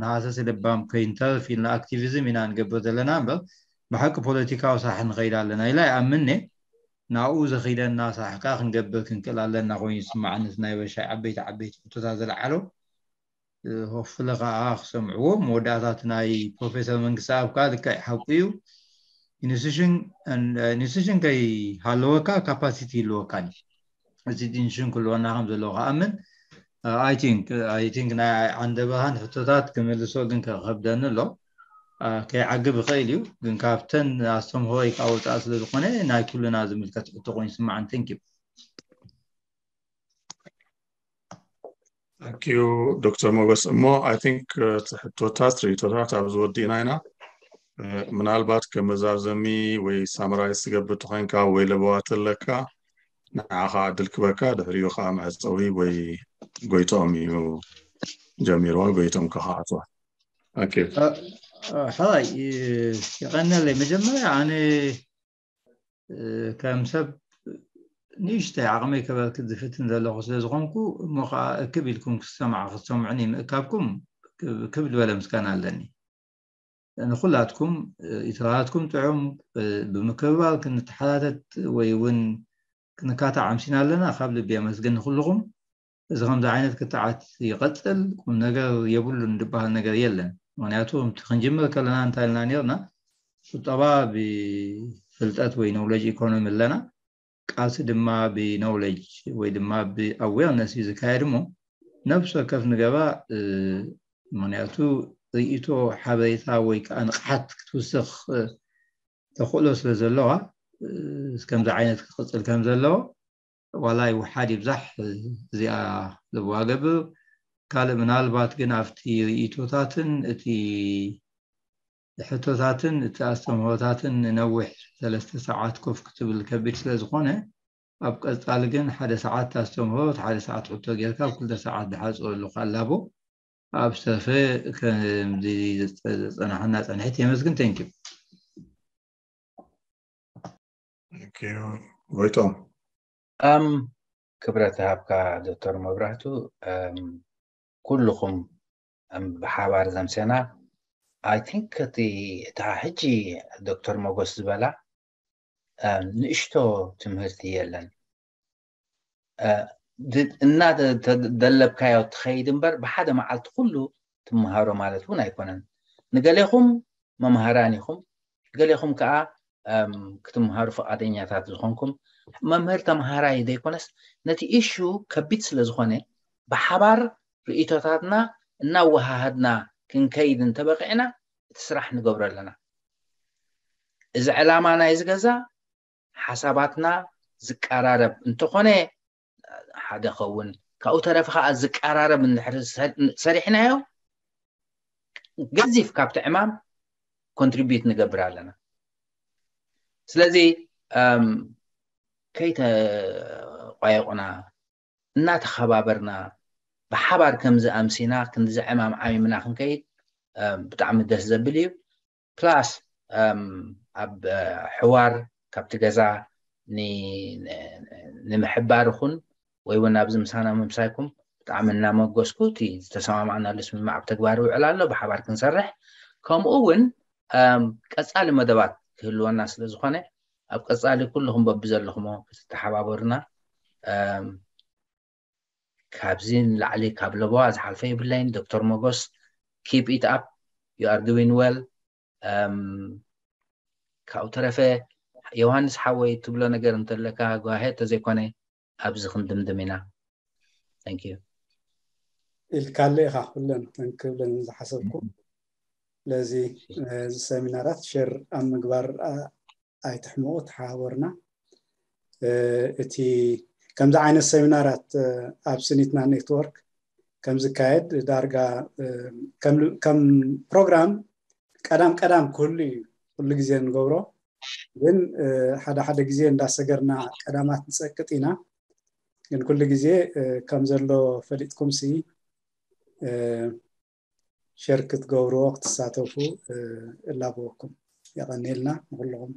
ንሃሰስ ለባም ከይንተርፍ ኢልና ኣክቲቪዝም ኢና ንገብር ዘለና እምበር ብሓቂ ፖለቲካዊ ሳሒ ንኸይድ ኣለና ኢላ ይኣምንኔ ናብኡ ዘኺደና ሳሕካ ክንገብር ክንክእል ኣለና ኮይኑ ይስማዓኒ ናይ በሻይ ዓበይቲ ዓበይቲ ሕቶታት ዘለዓለው ሆፍለ ከዓ ክሰምዕዎ መወዳእታት ናይ ፕሮፌሰር መንግስቲ ኣብ ከዓ ልክዕ ሓቁ እዩ ኢንስቲቱሽን ከይሃለወካ ካፓሲቲ ይህልወካ እዩ እዚ ኢንስቲቱሽን ክህልወና ከም ዘለዎ ከኣምን ኣይ ቲንክ ናይ ዓንደ ብርሃን ሕቶታት ክምልሶ ግን ከኸብደኒ ኣሎ ከይዓግብ ይኽእል እዩ ግን ካብተን ኣስተምህሮይ ከዓ ወፃኢ ስለ ዝኾነ ናይ ኩልና ዝምልከት ሕቶ ኮይኑ ይስማዓን ቴንክ ዩ Thank you Doctor ሞገስ እሞ I think እቲ ሕቶታት ርእቶታት ኣብዚ ወዲእና ኢና ምናልባት ከም መዛዘሚ ወይ ሳምራይዝ ትገብር ተኮይንካ ወይ ለበዋት ኣለካ ንዓኻ ዕድል ክበካ ድሕሪኡ ከዓ መዕፀዊ ወይ ጎይቶም እዩ ጀሚርዋ ጎይቶም ከኸዓፅዋ ሕራይ ይቐነለይ መጀመርያ ኣነ ከም ሰብ ንእሽተይ ዓቕመይ ከበርክት ዝፍትን ዘለኹ ስለ ዝኾንኩ፣ እሞ ኸዓ እክብ ኢልኩም ክትሰምዓ፣ ክትሰምዑኒ ምእካብኩም ክብ-፣ ክብ ዝበለ ምስጋና ኣለኒ። ንኹላትኩም፣ እ፣ ኢትራታትኩም ጥዑም፣ እ፣ ብምክብባር ክንተሓታተት ወይ እውን ክንካታዕ ኣምሲና ኣለና። ካብ ልቢ የመስግን ንኹልኹም። እዚ ከምዚ ዓይነት ክትዓት ይቐጽል፣ ቁም ነገር የብሉን ዝበሃል ነገር የለን። ምኽንያቱ፣ ከምቲ ክንጅምር ከለና እንታይ ኢልና ነርና? ቁጠባ ብፍልጠት ወይ ኖውለጅ ኢኮኖሚ ኣለና። ቃልሲ ድማ ብኖውለጅ ወይ ድማ ብኣዌርነስ እዩ ዝካየድ እሞ፣ ነብሲ ወከፍ ንገባ፣ እ፣ ምኽንያቱ ርእይቶ፣ ሓበሬታ ወይ ከዓ ንቕሓት ክትውስኽ፣ እ፣ ተኽእሎ ስለ ዘለዋ፣ እ፣ ከምዚ ዓይነት ክቕጽል ከም ዘለዎ፣ ዋላ ይውሓድ ይብዛሕ፣ እ፣ እዚኣ ልብዋ ገብር። ካልእ ምናልባት ግን ኣብቲ ርእይቶታትን እቲ ሕቶታትን እቲ ኣስተምህሮታትን ንነዊሕ ሰለስተ ሰዓት ኮፍ ክትብል ከቢድ ስለ ዝኾነ፣ ኣብ ቀጻሊ ግን ሓደ ሰዓዓት ኣስተምህሮ፣ ሓደ ሰዓት ሕቶ ጌርካ፣ ኣብ ክልተ ሰዓዓት ድሓጽረሉ ክኣላቦ። ኣብ ዝተረፈ ከምዚ ዝጸ-፣ ዝጸናሕና ጸንሒት የመስግን። Thank you። Thank you። ጎይቶም። ኣም፣ ክብረት ሃብካ ዶክተር መብራህቱ። ኣም፣ ኩልኹም፣ ኣም፣ ብሓባር ዘምሰና። I think እቲ፣ እታ ሕጂ ዶክተር ሞጎስ ዝበላ፣ ኣም፣ ንእሽቶ ትምህርቲ የለን። እ፣ ድ-፣ እናተ-፣ ተ-፣ ደለብካዮ ትኸይድ እምበር፣ ብሓደ መዓልቲ ኩሉ ትመሃሮ ማለት እውን ኣይኮነን። ንገሌኹም መምሃራን ኢኹም፣ ገሌኹም ከዓ፣ ኣም፣ ክትመሃሩ ፍቓደኛታት ዝኾንኩም። መምህር ተምሃራይ ዘይኮነስ፣ ነቲ ኢሹ ከቢድ ስለ ዝኾነ፣ ብሓባር ርእይቶታትና እናወሃሃድና ክንከይድ እንተበቂዕና፣ እቲ ስራሕ ንገብሮ ኣለና። እዚ ዕላማ ናይዚ ገዛ ሓሳባትና ዝቀራረብ እንተኾነ ሓደ ኸውን፣ ካብኡ ተረፈ ከዓ ዝቀራረብ እንድሕር ሰ-፣ ሰሪሕናዮ፣ ገዚፍ ካብቲ ዕማም ኮንትሪቢዩት ንገብር ኣለና። ስለዚ፣ ኣም፣ ከይተቋየቑና፣ እናተኸባበርና፣ ብሓባር ከምዚ ኣምሲና ክንድዚ ዕማም ዓሚምና ክንከይድ፣ ኣም፣ ብጣዕሚ ደስ ዘብል እዩ። ፕላስ፣ ኣም፣ ኣብ፣ እ፣ ሕዋር ካብቲ ገዛ ን-፣ ን-፣ ንምሕባር ይኹን ወይ እውን ኣብዚ ምሳና ምምሳይኩም ብጣዕሚ እናመጎስኩ፣ እቲ ዝተሰማማዕናሉ ስምምዕ ኣብ ተግባር ይውዕል ኣሎ፣ ብሓባር ክንሰርሕ። ከምኡ እውን፣ ኣም፣ ቀጻሊ መደባት ክህልወና ስለ ዝኾነ፣ ኣብ ቀጻሊ ኩልኹም በብዘለኹሞ ክትተሓባበሩና፣ ኣም፣ ካብዚ ንላዕሊ ካብ ለበዋ ዝሓልፈ የብለይን። ዶክተር ሞጎስ፣ keep it up, you are doing well። ኣም፣ ካብኡ ተረፈ፣ ዮሃንስ ሓወይ፣ ትብሎ ነገር እንተለካ፣ go ahead፣ ተዘይኮነ ኣብዚ ክንድምድም ኢና። Thank you። ኢልካለ ኢኻ ኩለን ክብለን ዝሓሰብኩ። ስለዚ፣ እ፣ እዚ ሰሚናራት ሸር ኣብ ምግባር፣ ኣ-፣ ኣይትሕመቑ፣ ተሓባበሩና። እ፣ እቲ ከምዚ ዓይነት ሰሚናራት፣ እ፣ ኣብ ስኒትና ኔትወርክ ከም ዝካየድ ዳርጋ፣ እ፣ ከም፣ ከም ፕሮግራም ቀዳም ቀዳም ክህሉ እዩ፣ ኩሉ ግዜ ንገብሮ። ግን፣ እ፣ ሓደ ሓደ ግዜ እንዳሰገርና ቀዳማት ንጸቅጥ ኢና። ግን ኩሉ ግዜ፣ እ፣ ከም ዘሎ ፈሊጥኩም ሲ፣ እ፣ ሸር ክትገብርዎ፣ ክትሳተፉ፣ እ፣ እላበወኩም። የቐንየልና ንኹልኹም።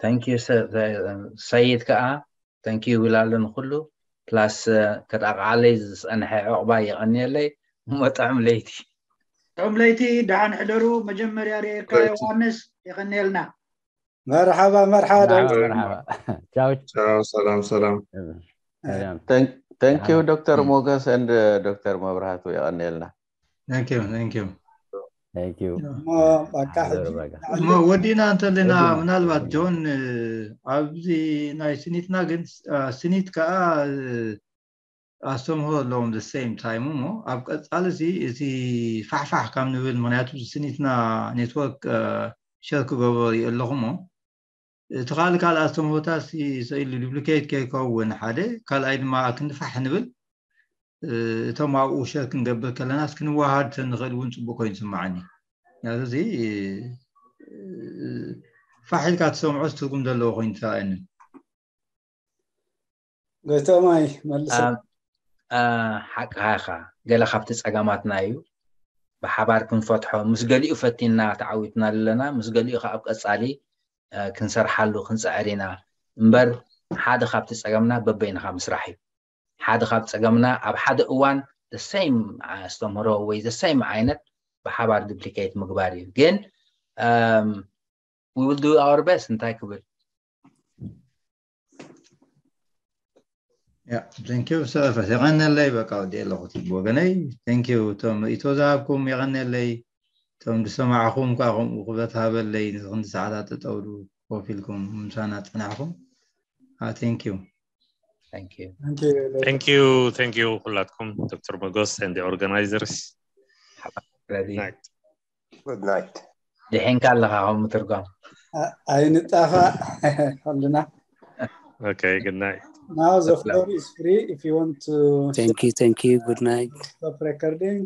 Thank you፣ ሰ-፣ ሰ-፣ ሰይድ ከዓ thank you ይብል ኣሎ ንኹሉ። ፕላስ፣ እ፣ ከጣቕዓለይ ዝጸንሐ ዕቑባ የቐንየለይ። እሞ ጥዑም ለይቲ። ጥዑም ለይቲ፣ ደሓን ሕደሩ። መጀመርያ ርኤካ ዮሃንስ፣ የቐንየልና። መርሓባ፣ መርሓባ ዳዊት። መርሓባ። ቻው። ቻው፣ ሰላም፣ ሰላም። ሰላም። Thank you ደሓን። ዶክተር ሞገስ and ዶክተር መብራህቱ፣ የቐንየልና። Thank you፣ thank you። Thank you። እሞ በቃ ሕጂ በቃ። እሞ ወዲና እንተለና፣ ወዲና። ምናልባት ጆን፣ እ፣ ኣብዚ ናይ ስኒትና ግን፣ እ፣ ስኒት ከኣ፣ እ፣ ኣስተምህሮ ኣለዎም the same time። እሞ ኣብ ቀጻሊ እዚ፣ እቲ ፋሕፋሕ ካብ ንብል፣ ምኽንያቱ ስኒትና ኔትወርክ፣ እ፣ ሸር ክገብሮ ይርኢ ኣለኹ። እሞ እቲ ካልእ ካልእ ኣስተምህሮታት ሲ-፣ ስኢሉ ዱፕሊኬት ከይከውን ሓደ፣ ካልኣይ ድማ ክንዲ ፋሕ ንብል፣ እ፣ እቶም ኣብኡ ሸር ክንገብር ከለናስ ክንወሃድ ተንኽእል እውን ጽቡቅ ኮይኑ ይስምዓኒ። ምክንያቱ እዚ፣ እ፣ ፋሕ ኢልካ ትሰምዖስ ትርጉም ዘለዎ ኮይኑ ተራእየኒ። ጎይቶማይ መልስ። ኣ፣ ኣ፣ ሓቅኻ ኢኻ። ገለ ካብቲ ጸገማትና እዩ። ብሓባር ክንፈትሖ፣ ምስ ገሊኡ ፈቲንና ተዓዊትና ኣለና፣ ምስ ገሊኡ ከኣ ኣብ ቀጻሊ፣ እ፣ ክንሰርሓሉ ክንጽዕር ኢና። እምበር፣ ሓደ ካብቲ ጸገምና በበይንኻ ምስራሕ እዩ። ሓደ ካብ ጸገምና ኣብ ሓደ እዋን the same ኣስተምህሮ ወይ the same ዓይነት ብሓባር duplicate ምግባር እዩ። ግን um, we will do our best እንታይ ክብል Yeah, thank you ሰፈ የቐነለይ። በቃ ወዲ ኣለኹ እቲ ብወገነይ። Thank you እቶም ርእቶ ዝሃብኩም የቐነለይ። እቶም ዝሰማዕኹም ከዓ ከምኡ ክብረት ሃበለይ። ንክንዲ ሰዓታት ጠጠውሉ ኮፍ ኢልኩም ምሳና ጸናሕኩም። Thank you. Thank you. Thank you. Thank you. Thank you ኩላትኩም ዶክተር መጎስ and the organizers. Ready. Night. Good night. ድሒንካ ኣለኻ ከም ምትርጓም። ኣይንጣፋእ ኩልና። Okay, good night. Now the floor is free if you want to Thank you, thank you. Good night. Stop recording.